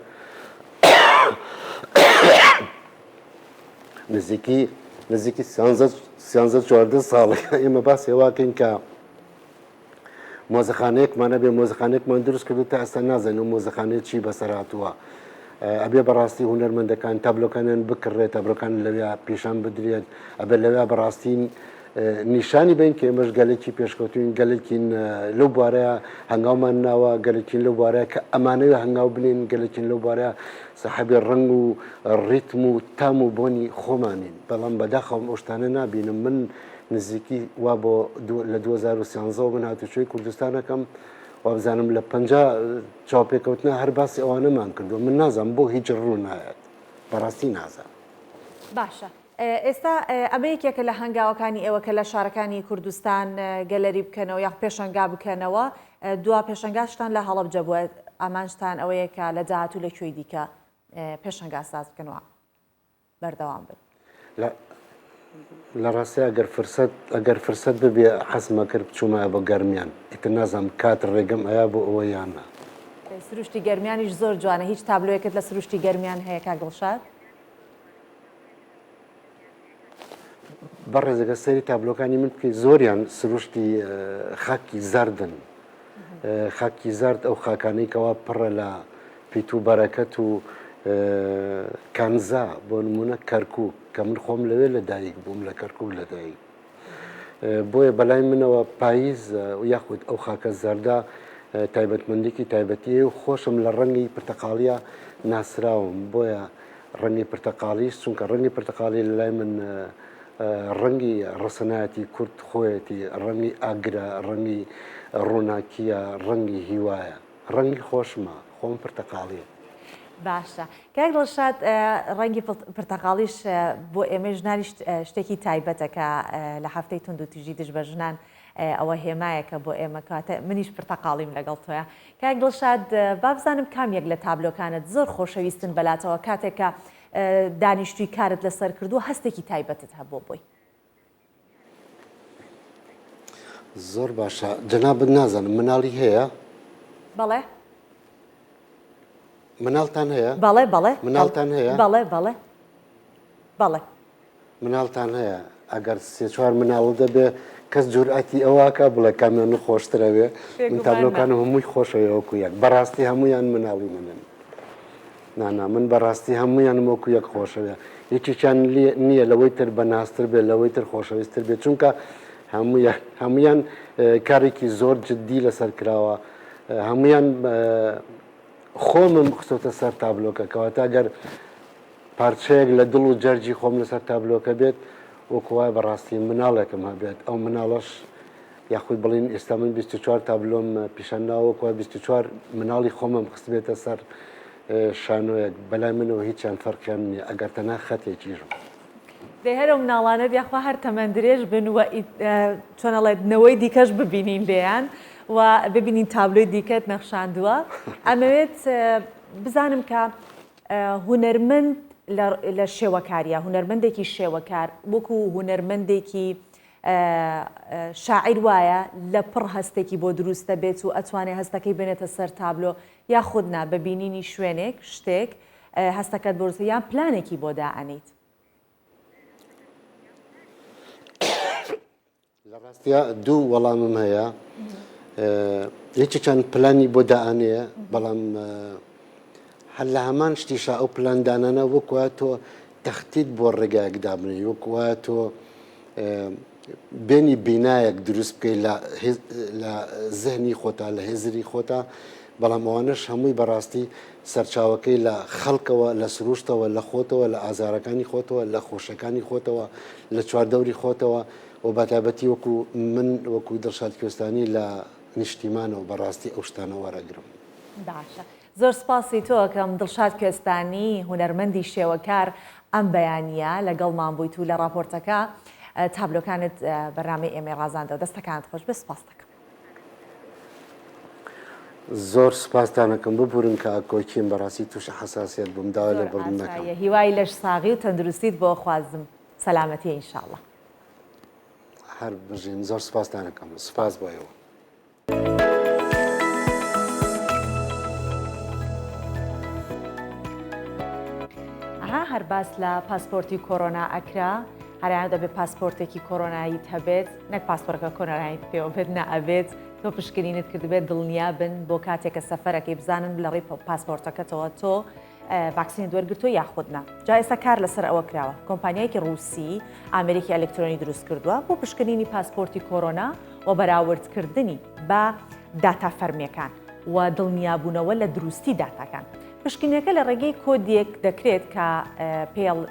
نزیکی نزیکی سیانزە 14 ساڵ ئێمە باسی ئەوەکەین کە مۆزەخانەیەکمان هەبێ، مۆزەخانەیەکمان دروست کردو تا ئێستا نازانین ئەو مۆزەخانەیە چی بەسەر هاتووە. ئەبێ بەڕاستی هونەرمەندەکان تابلۆکانیان بکڕێت، تابلۆکان لەویا پیشان بدرێت، ئەبێ لەویا بەڕاستی نیشانی بین کە ئێمەش گەلێکی پێشکەوتوین، گەلێکین لەو بوارەیە هەنگاومان ناوە، گەلێکین لەو بوارەیە کە ئەمانەوێ هەنگاو بنێین، گەلێکین لەو بوارەیە ساحێبی ڕەنگ و ڕیتم و تام و بۆنی خۆمانین. بەڵام بەداخەوەم ئەو شتانە نابینم. من نزیکی وا بۆ لە 2013 وە من هاتوچۆی کوردستان ئەکەم وابزانم لە 50 چاوپێکەوتنە هەر باسی ئەوانەمان کردووە من نازانم بۆ هیچ ڕوو نایەت بەڕاستی نازانم. باشە ئێستا ئەمە یەکێکە لە هەنگاوەکانی ئێوە کە لە شارەکانی کوردستان گەلەری بکەنەوە یاخ پێشەنگا بکەنەوە دوا پێشەنگاشتان لە هەڵەبجە بووە ئامانجتان ئەوەیە کە لە داهاتوو لە کوێی دیکە پێشەنگا ساز بکەنەوە؟ بەردەوام بن. لە لە ڕاستیا گەر فرسەت ئەگەر فرسەت ببێ حەزم ئەکرد بچوومایە بۆ گەرمیان ئیتر نازانم کات ڕێگەم ئەیا بۆ ئەوە یان نا. سروشتی گەرمیانیش زۆر جوانە هیچ تابلۆیەکت لە سروشتی گەرمیان هەیە کاک دڵشاد؟ بەڕێز ئەگەر سەیری تابلۆکانی من بکەیت زۆریان سروشتی خاکی زەردن خاکی زەرد ئەو خاکانەی کەوا پڕە لە پیت و بەرەکەت و کانزا بۆ نمونە کەرکک کە من خۆم لەوێ لە دایک بووم لە کەرکک لە دایک بۆیە بەلای منەوە پاییز یاخود ئەو خاکە زەردە تایبەتمەندێکی تایبەتیە و خۆشم لە ڕەنگی پرتەقاڵیە ناسراوم بۆیە ڕەنگی پرتەقاڵیش چونکە ڕەنگی پرتەقاڵی لە لای من ڕەنگی ڕەسەنایەتی کورد خۆیەتی، ڕەنگی ئاگرە، ڕەنگی ڕووناکییە، ڕەنگی هیوایە. ڕەنگی خۆشمە، خۆم پرتەقاڵیم. باشە کاک دڵشاد ڕەنگی پرتەقاڵیش بۆ ئێمەی ژنانیش شتێکی تایبەتە کە لە هەفتەی توندوتیژی دژ بە ژنان ئەوە هێمایەکە بۆ ئێمە کەواتە منیش پرتەقاڵیم لەگەڵ تۆیە کاک دڵشاد با بزانم کام یەک لە تابلۆکانت زۆر خۆشەویستن بەلاتەوە کاتێک کە دانیشتووی کارت لەسەر کردووە هەستێکی تایبەتت هەبووە بۆی. زۆر باشە جەنابت نازانم مناڵی هەیە؟ بەڵێ. مناڵتان هەیە؟ بەڵێ بەڵێ. مناڵتان هەیە؟ بەڵێ بەڵێ بەڵێ. مناڵتان هەیە ئەگەر سێ چوار مناڵت هەبێ کەس جورئەتی ئەوەکا بڵێ کامیان خۆشترە بێ من تابلۆکانم هەمووی خۆشەوێ وەکو یەک بەڕاستی هەمویان مناڵی منن نانا من بەڕاستی هەمویانم وەکو یەک خۆشەوێ یەکێکیان نییە لەوەی تر بەنازتر بێت لەوەی تر خۆشەویستتر بێت چونکە هەمویان هەمویان کارێکی زۆر جددی لەسەر کراوە هەمویان خۆمم خستۆتە سەر تابلۆکە کەواتە گەر پارچەیەک لە دڵ و جەرگی خۆم لەسەر تابلۆکە بێت، وەکو وایە بەڕاستی مناڵێکم هەبێت، ئەو مناڵەش یاخود بڵێین ئێستا من 24 تابلۆم پیشان داوە، وەکو وایە 24 مناڵی خۆمم خستبێتە سەر شانۆیەک، بەلای منەوە هیچیان فەرقیان نییە ئەگەر تەنها خەتێکیش بوو. دەی هەر ئەو مناڵانەت یاخوا هەر تەمەن درێژ بن و چۆن ئەڵێت نەوەی دیکەش ببینین لێیان و ببینین تابلۆی دیکەت نەخشاندووە. ئەمەوێت بزانم کە هونەرمەند لە شێوەکاریە هونەرمەندێکی شێوەکار وەکو هونەرمەندێکی شاعیر وایە لە پڕ هەستێکی بۆ دروستە بێت و ئەتوانێ هەستەکەی بێنێتە سەر تابلۆ یاخود نا بە بینینی شوێنێک شتێک هەستەکەت بۆ یان پلانێکی بۆ دائەنیت؟ لە ڕاستیا دوو وەڵامم هەیە یەکێکیان پلانی بۆ دائەنێ بەڵام هەر لە هەمان شتیشا ئەو پلاندانانە وەک وایە تۆ تەختیت بۆ ڕێگایەک دابنێی وەک وایە تۆ. بێنی بینایەک دروست بکەی لە لە زهنی خۆتا لە هزری خۆتا بەڵام ئەوانەش هەمووی بەڕاستی سەرچاوەکەی لە خەڵکەوە لە سروشتەوە لە خۆتەوە لە ئازارەکانی خۆتەوە لە خۆشەکانی خۆتەوە لە چواردەوری خۆتەوە و بەتایبەتی وەکو من وەکو دڵشاد کوێستانی لە نیشتیمانەوە بەڕاستی ئەو شتانە وەرەگرم. باشە زۆر سپاسی تۆ ئەکەم دڵشاد کوێستانی هونەرمەندی شێوەکار ئەم بەیانیە لەگەڵمان بوویت و لە ڕاپۆرتەکە تابلۆکانت بەرنامەی ئێمەی ڕازاندەوە دەستەکانت خۆش بێت سپاست دەکەم. زۆر سوپاستان ئەکەم ببورن کە ئاکۆکیم بەڕاستی توشی حەساسیەت بووم داوای زۆر لێبوردن دەکەم. ئاساییە هیوای لەش ساغی و تەندروستیت بۆ خوازم سەلامەتی ان شاء اللە. هەر بژین زۆر سوپاستان ئەکەم سوپاس بۆ ئێوە. ئەها هەر باس لە پاسپۆرتی کۆرۆنا ئەکرا هەرایان دەبێت پاسپۆرتێکی کۆرۆناییت هەبێت نەک پاسپۆرەکە کۆرۆناییت پێوە بێت نا ئەبێت تۆ پشکنینت کردبێت دڵنیا بن بۆ کاتێک کە سەفەرەکەی بزانن لە ڕێی پاسپۆرتەکەتەوە تۆ ڤاکسینت وەرگرتووە یاخود نا جا ئێستا کار لەسەر ئەوە کراوە کۆمپانیایەکی ڕووسی ئامێرێکی ئەلکترۆنی دروست کردووە بۆ پشکنینی پاسپۆرتی کۆرۆنا و بەراوردکردنی بە داتا فەرمییەکان و دڵنیابوونەوە لە دروستی داتاکان. پشکنینەکە لە ڕێگەی کۆدێک دەکرێت کە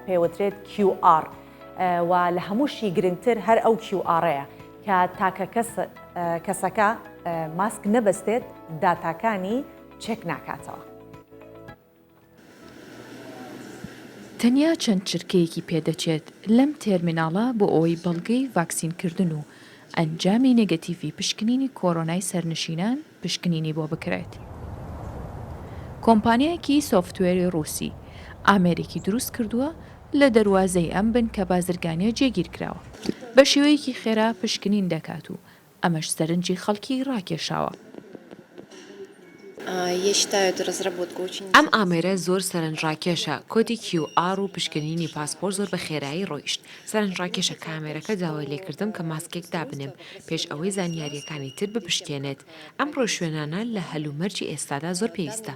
پێوترێت QR و لە هەمووشی گرنگتر هەر ئەو QR ەیە کە تاکە کەسەکە ماسک نەبەستێت داتاکانی چێک ناکاتەوە. تەنیا چەند چرکەیەکی پێدەچێت لەم تێرمیناڵە بۆ ئەوەی بەڵگەی ڤاکسینکردن و ئەنجامی نێگەتیڤی پشکنینی کۆرۆنای سەرنشینان پشکنینی بۆ بکرێت. کۆمپانیایەکی سۆفتوێری ڕووسی ئامێرێکی دروست کردووە لە دەروازەی ئەم بنکە بازرگانییە جێگیرکراوە، بە شێوەیەکی خێرا پشکنین دەکات و ئەمەش سەرنجی خەڵکی ڕاکێشاوە. ئەم ئامێرە زۆر سەرنجڕاکێشە، کۆدی کیو ئاڕ و پشکنینی پاسپۆرت زۆر بە خێرایی ڕۆیشت. سەرنجڕاکێشە کە ئامێرەکە داوای لێکردم کە ماسکێک دابنێم پێش ئەوەی زانیارییەکانی تر بپشکێنێت. ئەم ڕێوشوێنانە لە هەلومەرجی ئێستادا زۆر پێویستە.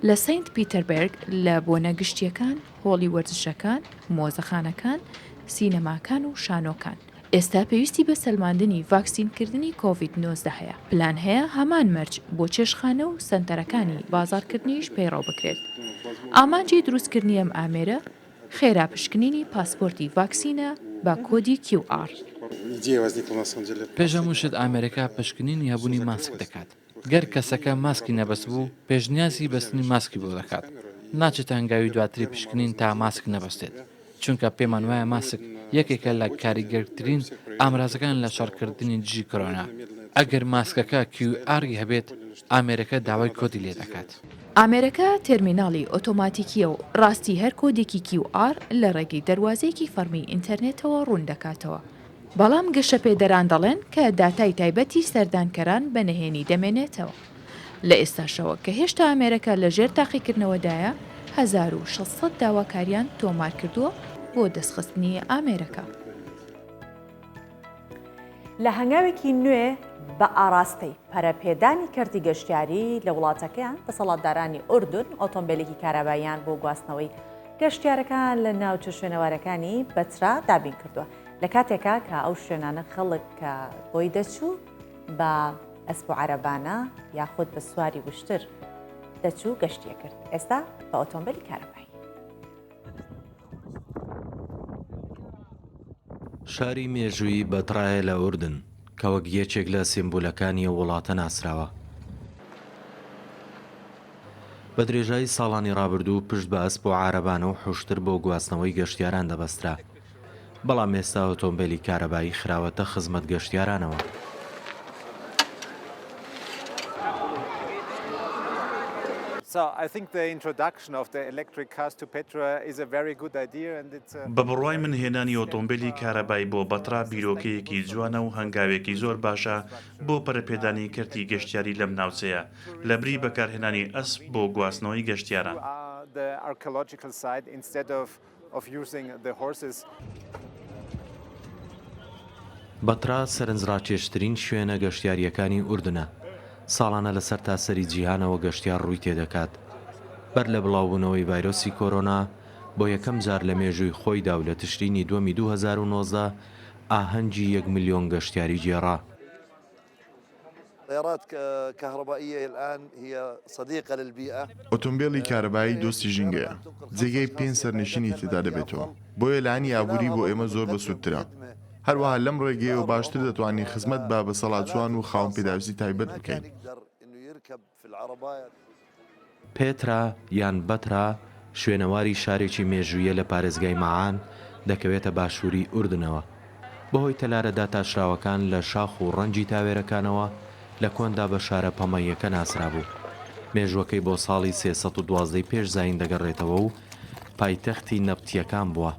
لە سەینت پیتەربێرگ لە بۆنە گشتییەکان، هۆڵی وەرزشەکان، مۆزەخانەکان، سینەماکان و شانۆکان. ئێستا پێویستی بە سەلماندنی ڤاکسینکردنی کۆڤید 19 هەیە. پلان هەیە هەمان مەرج بۆ چێشتخانە و سەنتەرەکانی بازاڕکردنیش پەیڕەو بکرێت. ئامانجی دروستکردنی ئەم ئامێرە خێرا پشکنینی پاسپۆرتی ڤاکسینە بە کۆدی کیو ئاڕ. پێش هەموو شت ئامێرەکە پشکنینی هەبوونی ماسک دەکات. گەر کەسەکە ماسکی نەبەستبوو، پێشنیازی بەستنی ماسکی بۆ دەکات. ناچێتە هەنگاوی دواتری پشکنین تا ماسک نەبەستێت، چونکە پێمان وایە ماسک یەکێکە لە کاریگەرترین ئامرازەکان لە شەڕکردنی دژی کۆرۆنا. ئەگەر ماسکەکە QR ی هەبێت، ئامێرەکە داوای کۆدی لێدەکات. ئامێرەکە تێرمیناڵی ئۆتۆماتیکییە و ڕاستی هەر کۆدێکی QR لە ڕێگەی دەروازەیەکی فەڕمی ئینتەرنێتەوە ڕوون دەکاتەوە. بەڵام گەشەپێدەران دەڵێن کە داتای تایبەتی سەردانکەران بە نهێنی دەمێنێتەوە. لە ئێستاشەوە کە هێشتا ئامێرەکە لە ژێر تاقیکردنەوەدایە، 1600 داواکاریان تۆمارکردووە بۆ دەستخستنی ئامێرەکە. لە هەنگاوێکی نوێ بە ئاراستەی پەرەپێدانی کەرتی گەشتیاری لە وڵاتەکەیان، دەسەڵاتدارانی ئوردن ئۆتۆمبێلێکی کارەباییان بۆ گواستنەوەی گەشتیارەکان لە ناوچە شوێنەوارەکانی بەترا دابین کردووە. لە کاتێکا کە ئەو شوێنانە خەڵک کە بۆی دەچوو بە ئەسپ و عەرەبانە یاخود بە سواری وشتر دەچوو گەشتیە کرد ئێستا بە ئۆتۆمبیلی کارەبایی. شاری مێژوویی بەترایە لە ئوردن کە وەک یەکێک لە سیمبولەکانی ئەو وڵاتە ناسراوە. بە درێژایی ساڵانی ڕابردوو پشت بە ئەسپ و عارەبانە و حوشتر بۆ گواستنەوەی گەشتیاران دەبەسترا. بەڵام ئێستا ئۆتۆمبێلی کارەبایی خراوەتە خزمەت گەشتیارانەوە. بە بڕوای من هێنانی ئۆتۆمبێلی کارەبایی بۆ بەترا بیرۆکەیەکی جوانە و هەنگاوێکی زۆر باشە بۆ پەرەپێدانی کەرتی گەشتیاری لەم ناوچەیە لەبری بەکارهێنانی ئەسپ بۆ گواستنەوەی گەشتیاران. of using the horses. بەترا سەرنجڕاکێشترین شوێنە گەشتیارییەکانی ئوردنە، ساڵانە لە سەرتاسەری جیهانەوە گەشتیار ڕووی تێدەکات. بەر لە بڵاوبوونەوەی ڤایرۆسی کۆرۆنا، بۆ یەکەم جار لە مێژووی خۆیدا و لە تشرینی دووەمی 2019 ئاهەنگی یەک ملیۆن گەشتیاری گێڕا. ئۆتۆمبێلی کارەبایی دۆستی ژینگەیە، جێگەی پێنج سەرنشینی تێدا دەبێتەوە، بۆیە لایەنی ئابووری بۆ ئێمە زۆر بەسوودترە. هەروەها لەم ڕێگەیەوە باشتر دەتوانین خزمەت بە بەسەڵاچووان و خاوەن پێداویستی تایبەت بکەین. پێترا یان بەترا شوێنەواری شارێکی مێژوویە لە پارێزگای مەعان، دەکەوێتە باشووری ئوردنەوە. بەهۆی تەلارە داتاشراوەکان لە شاخ و ڕەنگی تاوێرەکانەوە، لە کۆندا بە شارە پەمەییەکە ناسرابوو. مێژووەکەی بۆ ساڵی 312 ی پێش زایین دەگەڕێتەوە و پایتەختی نەبتییەکان بووە.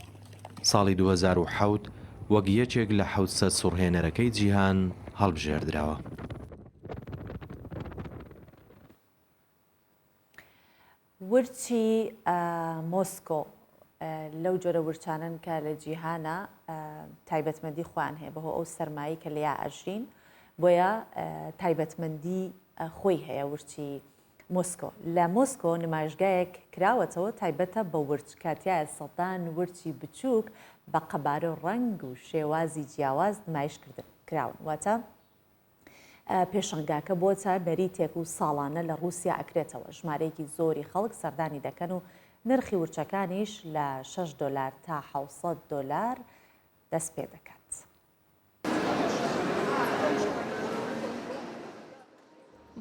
ساڵی 2007 وەک یەکێک لە 700 سوڕهێنەرەکەی جیهان هەڵبژێردراوە. ورچی مۆسکۆ لەو جۆرە ورچانەن کە لە جیهانە تایبەتمەندی خۆیان هەیە بەهۆ ئەو سەرمایی کە لیا ئەژین بۆیە تایبەتمەندی خۆی هەیە ورچی مۆسکۆ لە مۆسکۆ نمایشگایەک کراوەتەوە تایبەتە بە ورچ کە تیایە سەدان ورچی بچووک بە قەبارە و ڕەنگ و شێوازی جیاواز نمایش کراون واتە پێشانگاکە بۆتە نەریتێک و ساڵانە لە ڕووسیا ئەکرێتەوە، ژمارەیەکی زۆری خەڵک سەردانی دەکەن و نرخی ورچەکانیش لە شەش دۆلار تا 700 دۆلار دەست پێدەکات.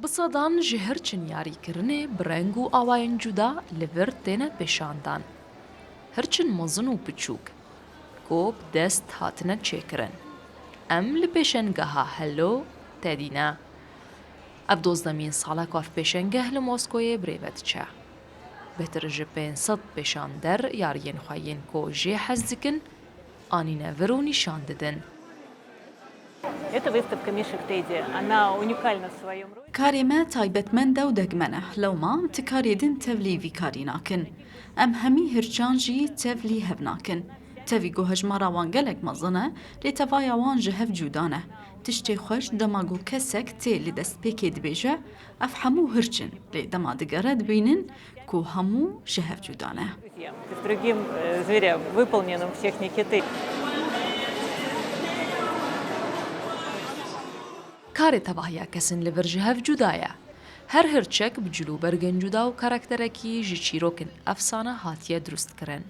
Bi sedan ji hirçên yarîkirinê bi reng û awayên cuda li vir têne pêşandan. Hirçên mezin û piçûk ku bi dest hatine çêkirin. Em li pêşengeha Hello Teddy ne. Ev dozdemîn sal e ku ev pêşengeh li Moskoyê birêve diçe. Bêhtir ji 500 pêşander yariyên xwe yên ku jê hez dikin anîne vir û nîşan didin. Karê me taybetmend e û degmen e. Lewma ti karê din tevlî vî karî nakin. Em hemî hirçan jî tevlî hev nakin. Tevî ku hejmara wan gelek mezin e, lê tevaya wan ji hev cuda ne. Tiştê xweş dema ku kesek tê li destpêkê dibêje ev hemû hirç in, lê dema digere dibînin ku hemû ji hev cuda ne. Karê tevahiya kesên li vir ji hev cuda ye. Her hirçek bi cil û bergên cuda û karakterekî ji çîrokên efsane hatiye dirustkirin.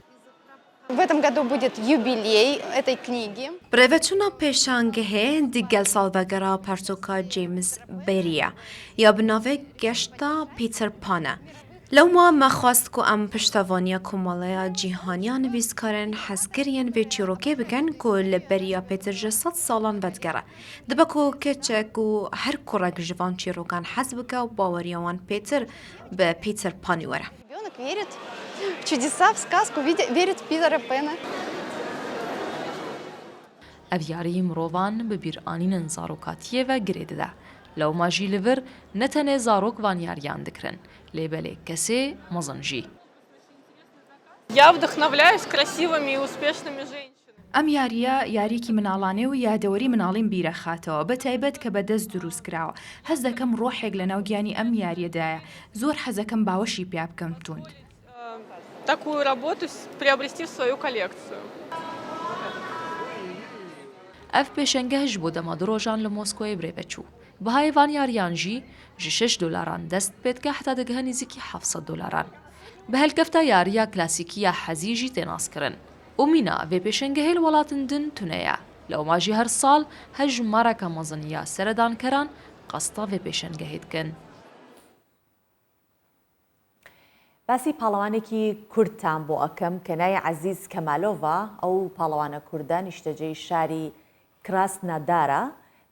Rêveçûna pêşangehê di gel salvegera pertoka James Barrie ye ya bi navê Geşta Peter Pan e. Lewma me xwest ku em piştevaniya Komeleya Cîhanî ya Nivîskarên Hezkiriyên vê çîrokê bikin ku li beriya pêtir ji sed salan vedigere. Dibe ku keçek û her kurek ji van çîrokan hez bike û baweriya wan pêtir bi Peter Panî were. Ev yarî mirovan bi bîranînên zarokatiyê ve girê dide. Lewma jî li vir ne tenê zarok van yariyan dikirin, lê belê kesê mezin jî. ئەم یارییە یارییەکی مناڵانەیە و یادەوەری مناڵیم بیرەخاتەوە، بە تایبەت کە بە دەست دروست کراوە، هەست دەکەم ڕۆحێک لەناو گیانی ئەم یارییەدایە، زۆر حەزەکەم باوەشی پیا بکەم توند. Ev pêşengeh ji bo dema du rojan li Moskoyê birêve çû. Bihayê van yariyan jî ji şeş dolaran dest pê dike heta digihe nêzîkî 700 dolaran. Bi helkefta yariya klasîkî ya hezî jî tê naskirin. Û mîna vê pêşengehê li welatên din tune ye. Lewma jî her sal hejmareke mezin ya seredankeran qesta vê pêşengehê dikin. باسی پاڵەوانێکی کوردتان بۆ ئەکەم کە ناوی عەزیز کەمالۆڤە، ئەو پاڵەوانە کوردە نیشتەجێی شاری کراسنادارە،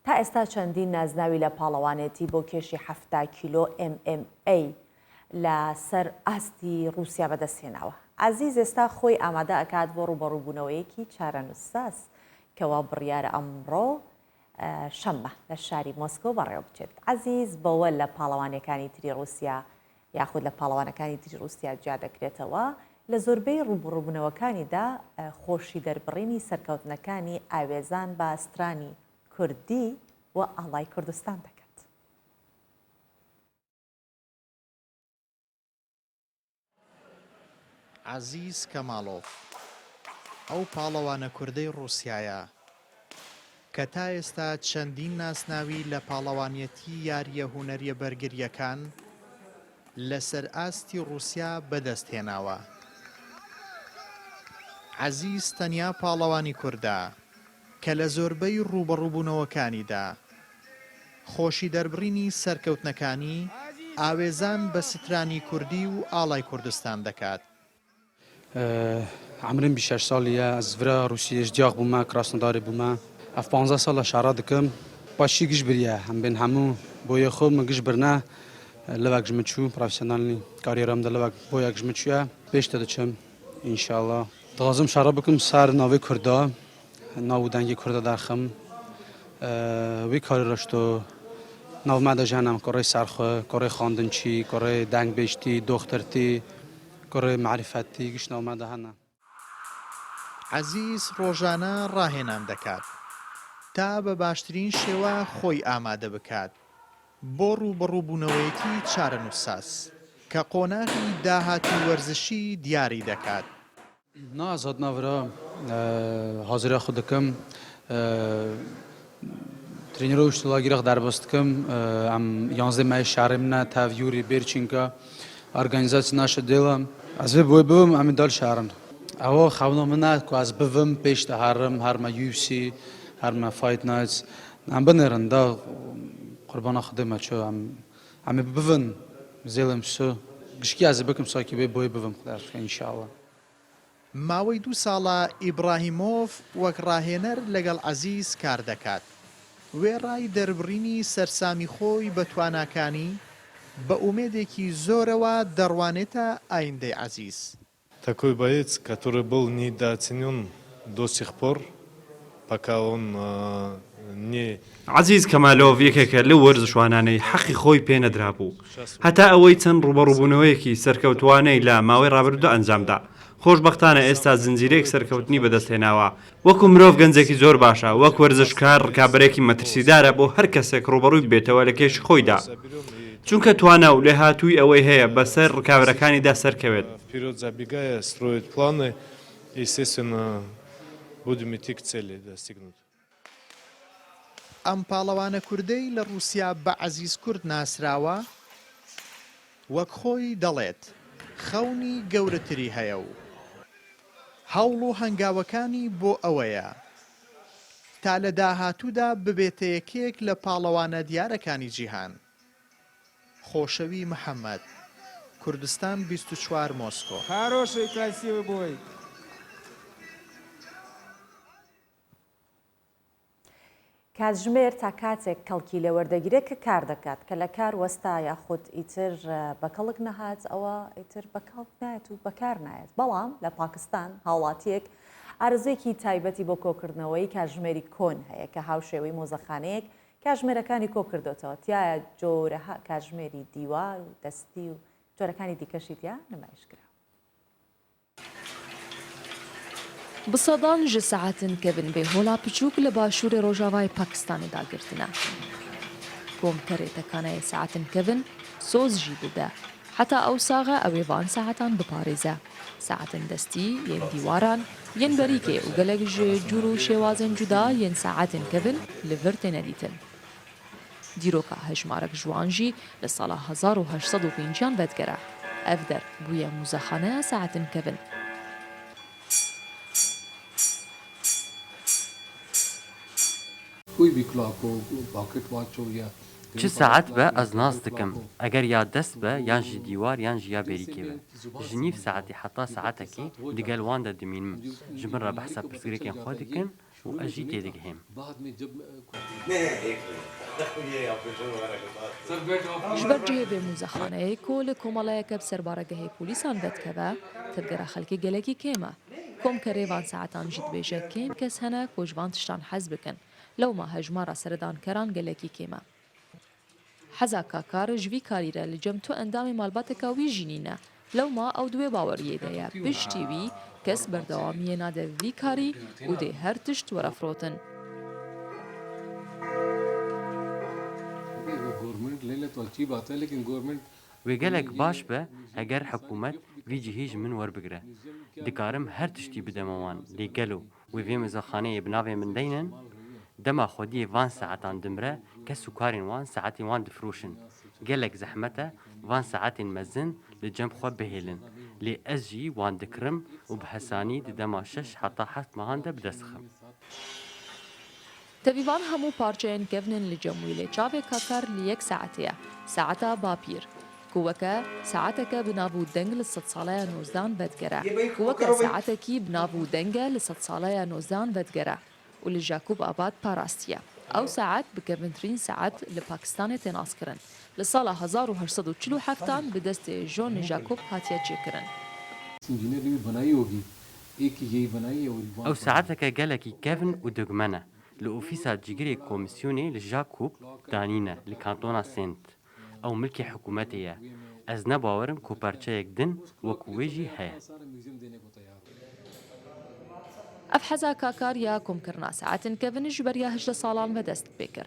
تا ئێستا چەندین نازناوی لە پاڵەوانێتی بۆ کێشی 70 کیلۆ MMA لە سەر ئاستی ڕووسیا بەدەستهێناوە. عەزیز ئێستا خۆی ئامادە ئەکات بۆ ڕووبەڕووبوونەوەیەکی چارەنووسساز کەوا بڕیارە ئەمڕۆ شەممە لە شاری مۆسکۆ بەڕێوەبچێت. عەزیز بەوە لە پاڵەوانیەکانی تری ڕووسیا یاخود لە پاڵەوانەکانی تری ڕووسیا جیا دەکرێتەوە، لە زۆربەی ڕووبەڕووبوونەوەکانیدا خۆشی دەربڕینی سەرکەوتنەکانی ئاوێزان بە سترانی کوردی و ئاڵای کوردستان دەکات. عەزیز کەماڵۆڤ، ئەو پاڵەوانە کوردەی ڕووسیایە کە تا ئێستا چەندین ناسناوی لە پاڵەوانیەتی یارییە هونەرییە بەرگرییەکان لەسەر ئاستی ڕووسیا بەدەستهێناوە. عەزیز تەنیا پاڵەوانی کوردە کە لە زۆربەی ڕووبەڕووبوونەوەکانیدا خۆشی دەربڕینی سەرکەوتنەکانی ئاوێزان بە سترانی کوردی و ئاڵای کوردستان دەکات. عەمرم 26 ساڵیە ئەز ڤرا ڕوسیەش دیاخ بوومە کراسنۆدارێ بوومە ئەف پانزە ساڵە شەڕە دکم پاشی گش بریە هەم بێن هەموو بۆیە خۆ من گش برنە لەوەک ژ من چوو پرۆفیسیۆنالنی کاریێرام دە لەوەک بۆیەک ژ من چووە پێشتە دچم ئینشاڵڵا دخوازم شەڕە بکم سەر ناوێ کوردا ناو و دەنگی کوردە دەرخم وی کاری رشتو ناو مە دە ژەنم کوڕێ سەرخۆ کوڕێ خواندنچی کوڕێ دەنگ بێژتی دۆخترتی کوڕێ مەعریفەتی گشت ناو مە دە هەنە. عەزیز ڕۆژانە ڕاهێنان دەکات تا بە باشترین شێوە خۆی ئامادە بکات بۆ ڕووبەڕووبوونەوەیەکی چارەنووسساز کە قۆناغی داهاتووی وەرزشی دیاری دەکات. نا ez hatina vira haziriya xwe dikim. Trênera û ştilagîra xwe derbas dikim. Em yanzdeh mehê şerê min e tev Yûrî Bêrçînka organîzasyon naşe dêla. Ez vê bi wê bibim em ê dal şerin. Ewa xewna min e ku ez bivim pêş de herim herime UFC herime Fight Nights. Em binêrin da qurbana Xwedê me çi em em ê bivin zêlêm su gişkî ez ê bikim sakî bê boyê bivim Xwedê bike înşeallah. ماوەی دوو ساڵە ئیبراهیمۆڤ وەک ڕاهێنەر لەگەڵ عەزیز کار دەکات، وێڕای دەربڕینی سەرسامی خۆی بە تواناکانی، بە ئومێدێکی زۆرەوە دەڕوانێتە ئایندەی عەزیز. Такой боец, который был недооценен до сих пор, пока он не. عەزیز کەمالۆڤ یەکێکە لەو وەرزشوانانەی حەقی خۆی پێ نەدرابوو، هەتا ئەوەی چەند ڕووبەڕووبوونەوەیەکی سەرکەوتووانەی لە ماوەی ڕابردوودا ئەنجامدا، خۆشبەختانە ئێستا زنجیرەیەک سەرکەوتنی بەدەستهێناوە، وەکو مرۆڤ گەنجێکی زۆر باشە، وەک وەرزشکار ڕکابەرێکی مەترسیدارە بۆ هەر کەسێک ڕووبەڕووی ببێتەوە لە کێشی خۆیدا، چونکە توانا و لێهاتوویی ئەوەی هەیە بەسەر ڕکابەرەکانیدا سەرکەوێت. ئەم پاڵەوانە کوردەی لە ڕووسیا بە عەزیز کورد ناسراوە، وەک خۆی دەڵێت خەونی گەورەتری هەیە و هەوڵ و هەنگاوەکانی بۆ ئەوەیە تا لە داهاتوودا ببێتە یەکێک لە پاڵەوانە دیارەکانی جیهان. خۆشەوی محەمەد، کوردستان 24 مۆسکۆ. Хороший красивый бой. کاتژمێر تا کاتێک کەڵکی لێ وەردەگیرێت کە کار دەکات، کە لە کار وەستا یاخود ئیتر بە کەڵک نەهات ئەوە ئیتر بە کەڵک نایەت و بەکار نایەت. بەڵام لە پاکستان هاوڵاتییەک ئارەزوویەکی تایبەتی بۆ کۆکردنەوەی کاتژمێری کۆن هەیە کە هاوشێوەی مۆزەخانەیەک کاتژمێرەکانی کۆکردۆتەوە، تیایا جۆرەها کاتژمێری دیوار و دەستی و جۆرەکانی دیکەشی تیا نمایش کراوە. Bi sedan ji saetên kevn vê hola piçûk li başûrê rojavayê Pakistanê dagirtine. Komkerê tekaneyê saetên kevn soz jî dide. Heta ew sax e ew ê van saetan biparêze. Saetên destî, yên dîwaran, yên berîkê û gelek ji cûr û şêwazên cuda yên saetên kevn li vir têne dîtin. Dîroka hejmarek ji wan jî li sala 1850 an vedigere. Ev der bûye muzexaneya saetên kevn. Çi saet be ez nas dikim, eger ya dest be yan jî dîwar yan jî ya bêrîkê be. Ji nîv saetî heta saetekê digel wan de dimînim. Ji min re behsa pirsgirêkên xwe dikin û ez jî têdigihêm. Ji ber cihê vê muzexaneyê ku li komeleyeke bi ser baregehê polîsan vedikeve, tevgera xelkê gelekî kêm e. Komkerê van saetan jî dibêje kêm kes hene ku ji van tiştan hez bikin. Lewma hejmara seredankeran gelekî kêm e. Heza Kakar ji vî karî re li cem tu endamê malbateka wî jî nîne. Lewma ew di wê baweriyê de ye piştî wî kes berdewamiyê nade vî karî û dê her tişt were firotin. Wê gelek baş be heger hikûmet vî cihî ji min werbigire. Dikarim her tiştî bideme wan lê gelo wê vê muzexaneyê bi navê min deynin? Dema xwediyê van saetan dimire kes û karên wan saetên wan difiroşin. Gelek zehmet e van saetên mezin li cem xwe bihêlin. Lê ez jî wan dikirim û bi hesanî di dema şeş heta heft mehan de bi dest dixim. Tevî van hemû parçeyên kevnên li cem wî lê çavê Kakar li yek saetê ye, saeta bapîr, ku weke saeteke bi nav û deng li sedsaleya nozdehan vedigere, ku weke saetekî bi nav û deng e li sedsaleya nozdehan vedigere û li Jakub Abad parastiye. Ew saet bi kevntirîn saet li Pakistanê tê naskirin. Li sala 1847 an bi destê John Jacob hatiye çêkirin. Ew saeteke gelekî kevn û dugmen e. Li ofîsa cîgirê komîsyonê li Jakub danîne li kantona Sênt. Ew milkê hikûmetê ye. Ez ne bawer im ku parçeyek din wekû wê jî heye. Ev heza kakar ya komkirina saetên kevn ji beriya 18 salan ve dest pê kir.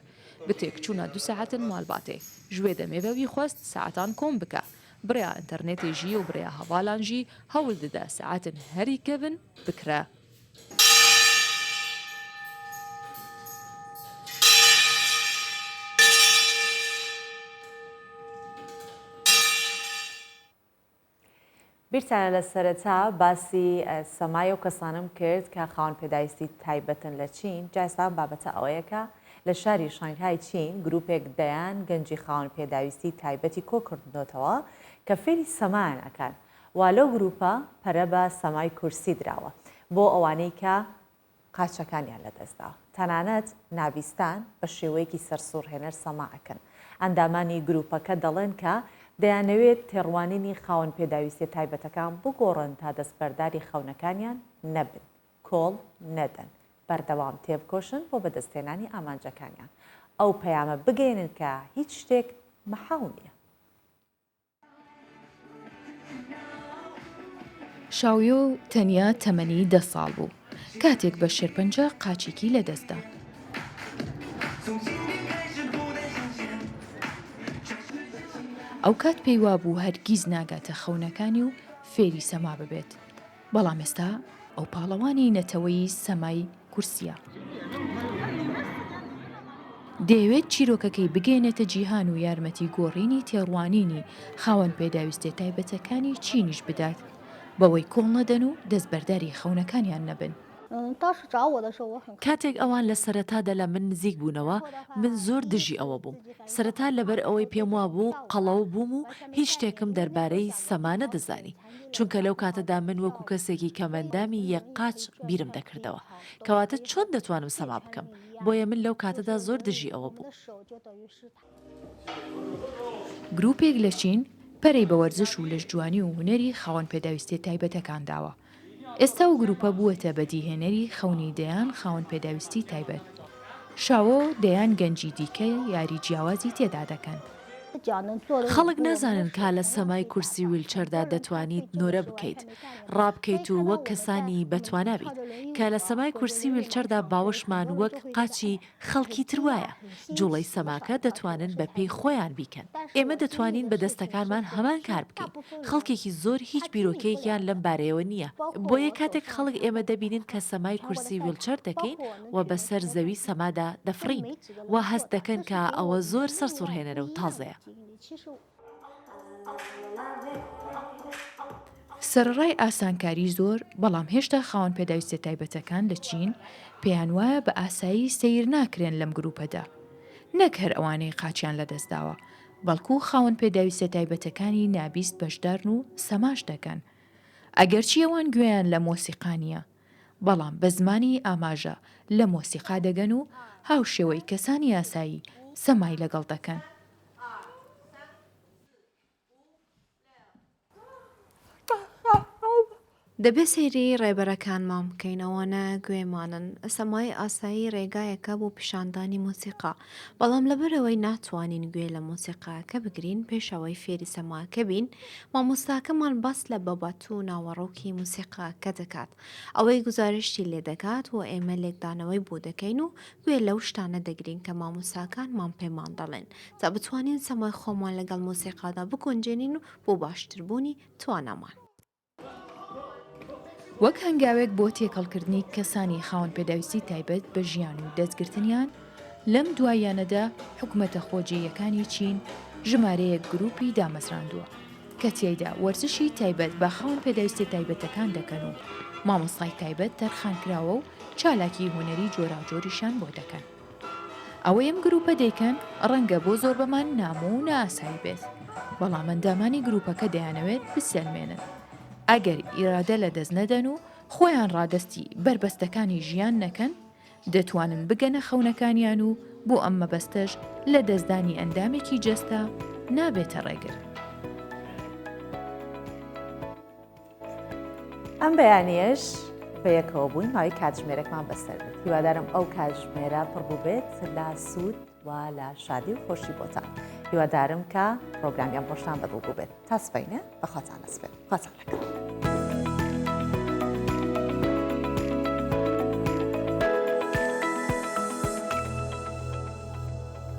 Bi têkçûna du saetên malbatê. Ji wê demê ve wî xwest saetan kom bike. Bi rêya înternetê jî û bi rêya hevalan jî hewl dide saetên herî kevn bikire. بیرتانە لە سەرەتا باسی سەمای ئەو کەسانەم کرد کە خاوەن پێداویستی تایبەتن لە چین، جا ئێستا ئەم بابەتە ئەوەیە کە لە شاری شانگهای چین گروپێک دەیان گەنجی خاوەن پێداویستی تایبەتی کۆکردنۆتەوە کە فێری سەمایان ئەکەن و لەو گروپە پەرە بە سەمای کورسی دراوە بۆ ئەوانەی کە قاچەکانیان لەدەستدا. تەنانەت نابیستان بە شێوەیەکی سەرسوڕهێنەر سەما ئەکەن. ئەندامانی گروپەکە دەڵێن کە دەیانەوێت تێڕوانینی خاوەن پێداویستیە تایبەتەکان بگۆڕن تا دەستبەرداری خەونەکانیان نەبن، کۆڵ نەدەن، بەردەوام تێبکۆشن بۆ بەدەستهێنانی ئامانجەکانیان. ئەو پەیامە بگەیەنن کە هیچ شتێک مەحاڵ نییە. شاویۆ تەنیا تەمەنی دە ساڵ بوو کاتێک بە شێرپەنجە قاچێکی لەدەستدا. ئەوکات پێی وابوو هەرگیز ناگاتە خەونەکانی و فێری سەما ببێت. بەڵام ئێستا ئەو پاڵەوانی نەتەوەیی سەمای کورسییە. دەیەوێت چیرۆکەکەی بگەیەنێتە جیهان و یارمەتی گۆڕینی تێڕوانینی خاوەن پێداویستیە تایبەتەکانی چینیش بدات، بەوەی کۆڵ نەدەن و دەستبەرداری خەونەکانیان نەبن. کاتێک ئەوان لە سەرەتادا لە من نزیک بوونەوە، من زۆر دژی ئەوە بووم. سەرەتا لەبەر ئەوەی پێم وابوو قەڵەو بووم و هیچ شتێکم دەربارەی سەما نەدەزانی. چونکە لەو کاتەدا من وەکو کەسێکی کەمئەندامی یەک قاچ بیرم دەکردەوە. کەواتە چۆن دەتوانم سەما بکەم؟ بۆیە من لەو کاتەدا زۆر دژی ئەوە بووم. گروپێک لە چین پەرەی بە وەرزش و لەشجوانی و هونەری خاوەن پێداویستیە تایبەتەکان داوە. ئێستا ئەو گروپە بووەتە بەدیهێنەری خەونی دەیان خاوەن پێداویستی تایبەت. شاوۆ و دەیان گەنجی دیکە یاری جیاوازی تێدا دەکەن. خەڵک نازانن کا لە سەمای کورسی ویلچەردا دەتوانیت نۆرە بکەیت، ڕابکەیت و وەک کەسانی بەتوانا بیت، کە لە سەمای کورسی ویلچەردا باوەشمان وەک قاچی خەڵکی تر وایە، جوڵەی سەماکە دەتوانن بە پێی خۆیان بیکەن. ئێمە دەتوانین بە دەستەکانمان هەمان کار بکەین. خەڵکێکی زۆر هیچ بیرۆکەیەکیان لەم بارەیەوە نییە. بۆیە کاتێک خەڵک ئێمە دەبینن کە سەمای کورسی ویڵچەر دەکەین و بەسەر زەوی سەمادا دەفڕین، وا هەست دەکەن کە ئەوە زۆر سەرسوڕهێنەرە و تازەیە. سەرەڕای ئاسانکاری زۆر، بەڵام هێشتا خاوەن پێداویستیە تایبەتەکان لە چین پێیان وایە بە ئاسایی سەیر ناکرێن لەم گروپەدا. نەک هەر ئەوانەی قاچیان لەدەستداوە، بەڵکو خاوەن پێداویستیە تایبەتەکانی نابیست بەشدارن و سەماش دەکەن. ئەگەرچی ئەوان گوێیان لە مۆسیقا نییە، بەڵام بە زمانی ئاماژە لە مۆسیقا دەگەن و هاوشێوەی کەسانی ئاسایی سەمای لەگەڵ دەکەن. دەبێ سەیری ڕێبەرەکانمان بکەین، ئەوانە گوێمانن. سەمای ئاسایی ڕێگایەکە بۆ پیشاندانی مۆسیقا، بەڵام لەبەرئەوەی ناتوانین گوێ لە مۆسیقاکە بگرین پێش ئەوەی فێری سەماکە بین، مامۆستاکەمان باس لە بابەت و ناوەڕۆکی مۆسیقاکە دەکات، ئەوەی گوزارشتی لێ دەکات و ئێمە لێکدانەوەی بۆ دەکەین و گوێ لەو شتانە دەگرین کە مامۆستاکانمان پێمان دەڵێن تا بتوانین سەمای خۆمان لەگەڵ مۆسیقادا بگونجێنین و بۆ باشتربوونی توانامان. وەک هەنگاوێک بۆ تێکەڵکردنی کەسانی خاوەن پێداویستی تایبەت بە ژیان و دەستگرتنیان، لەم دواییانەدا حکومەتە خۆجێیەکانی چین ژمارەیەک گروپی دامەزراندووە کە تیایدا وەرزشی تایبەت بە خاوەن پێداویستیە تایبەتەکان دەکەن و مامۆستای تایبەت تەرخانکراوە و چالاکی هونەری جۆراوجۆریشیان بۆ دەکەن. ئەوەی ئەم گروپە دەیکەن ڕەنگە بۆ زۆربەمان نامۆ و نائاسایی بێت، بەڵام ئەندامانی گروپەکە دەیانەوێت بسەلمێنن ئەگەر ئیرادە لەدەست نەدەن و خۆیان ڕادەستی بەربەستەکانی ژیان نەکەن، دەتوانن بگەنە خەونەکانیان و بۆ ئەم مەبەستەش لەدەستدانی ئەندامێکی جەستە نابێتە ڕێگر. ئەم بەیانیەش بەیەکەوە بووین ماوەی کاتژمێرێکمان بەسەر برد هیوادارم ئەو کاتژمێرە پڕ بووبێت لە سوود و لە شادی و خۆشی بۆتان هیوادارم کە پرۆگرامی ئەمڕۆشتان بەدڵ بووبێت تا سبەینێ بەخواتان ئەسپێرم خواتان لەگەڵ.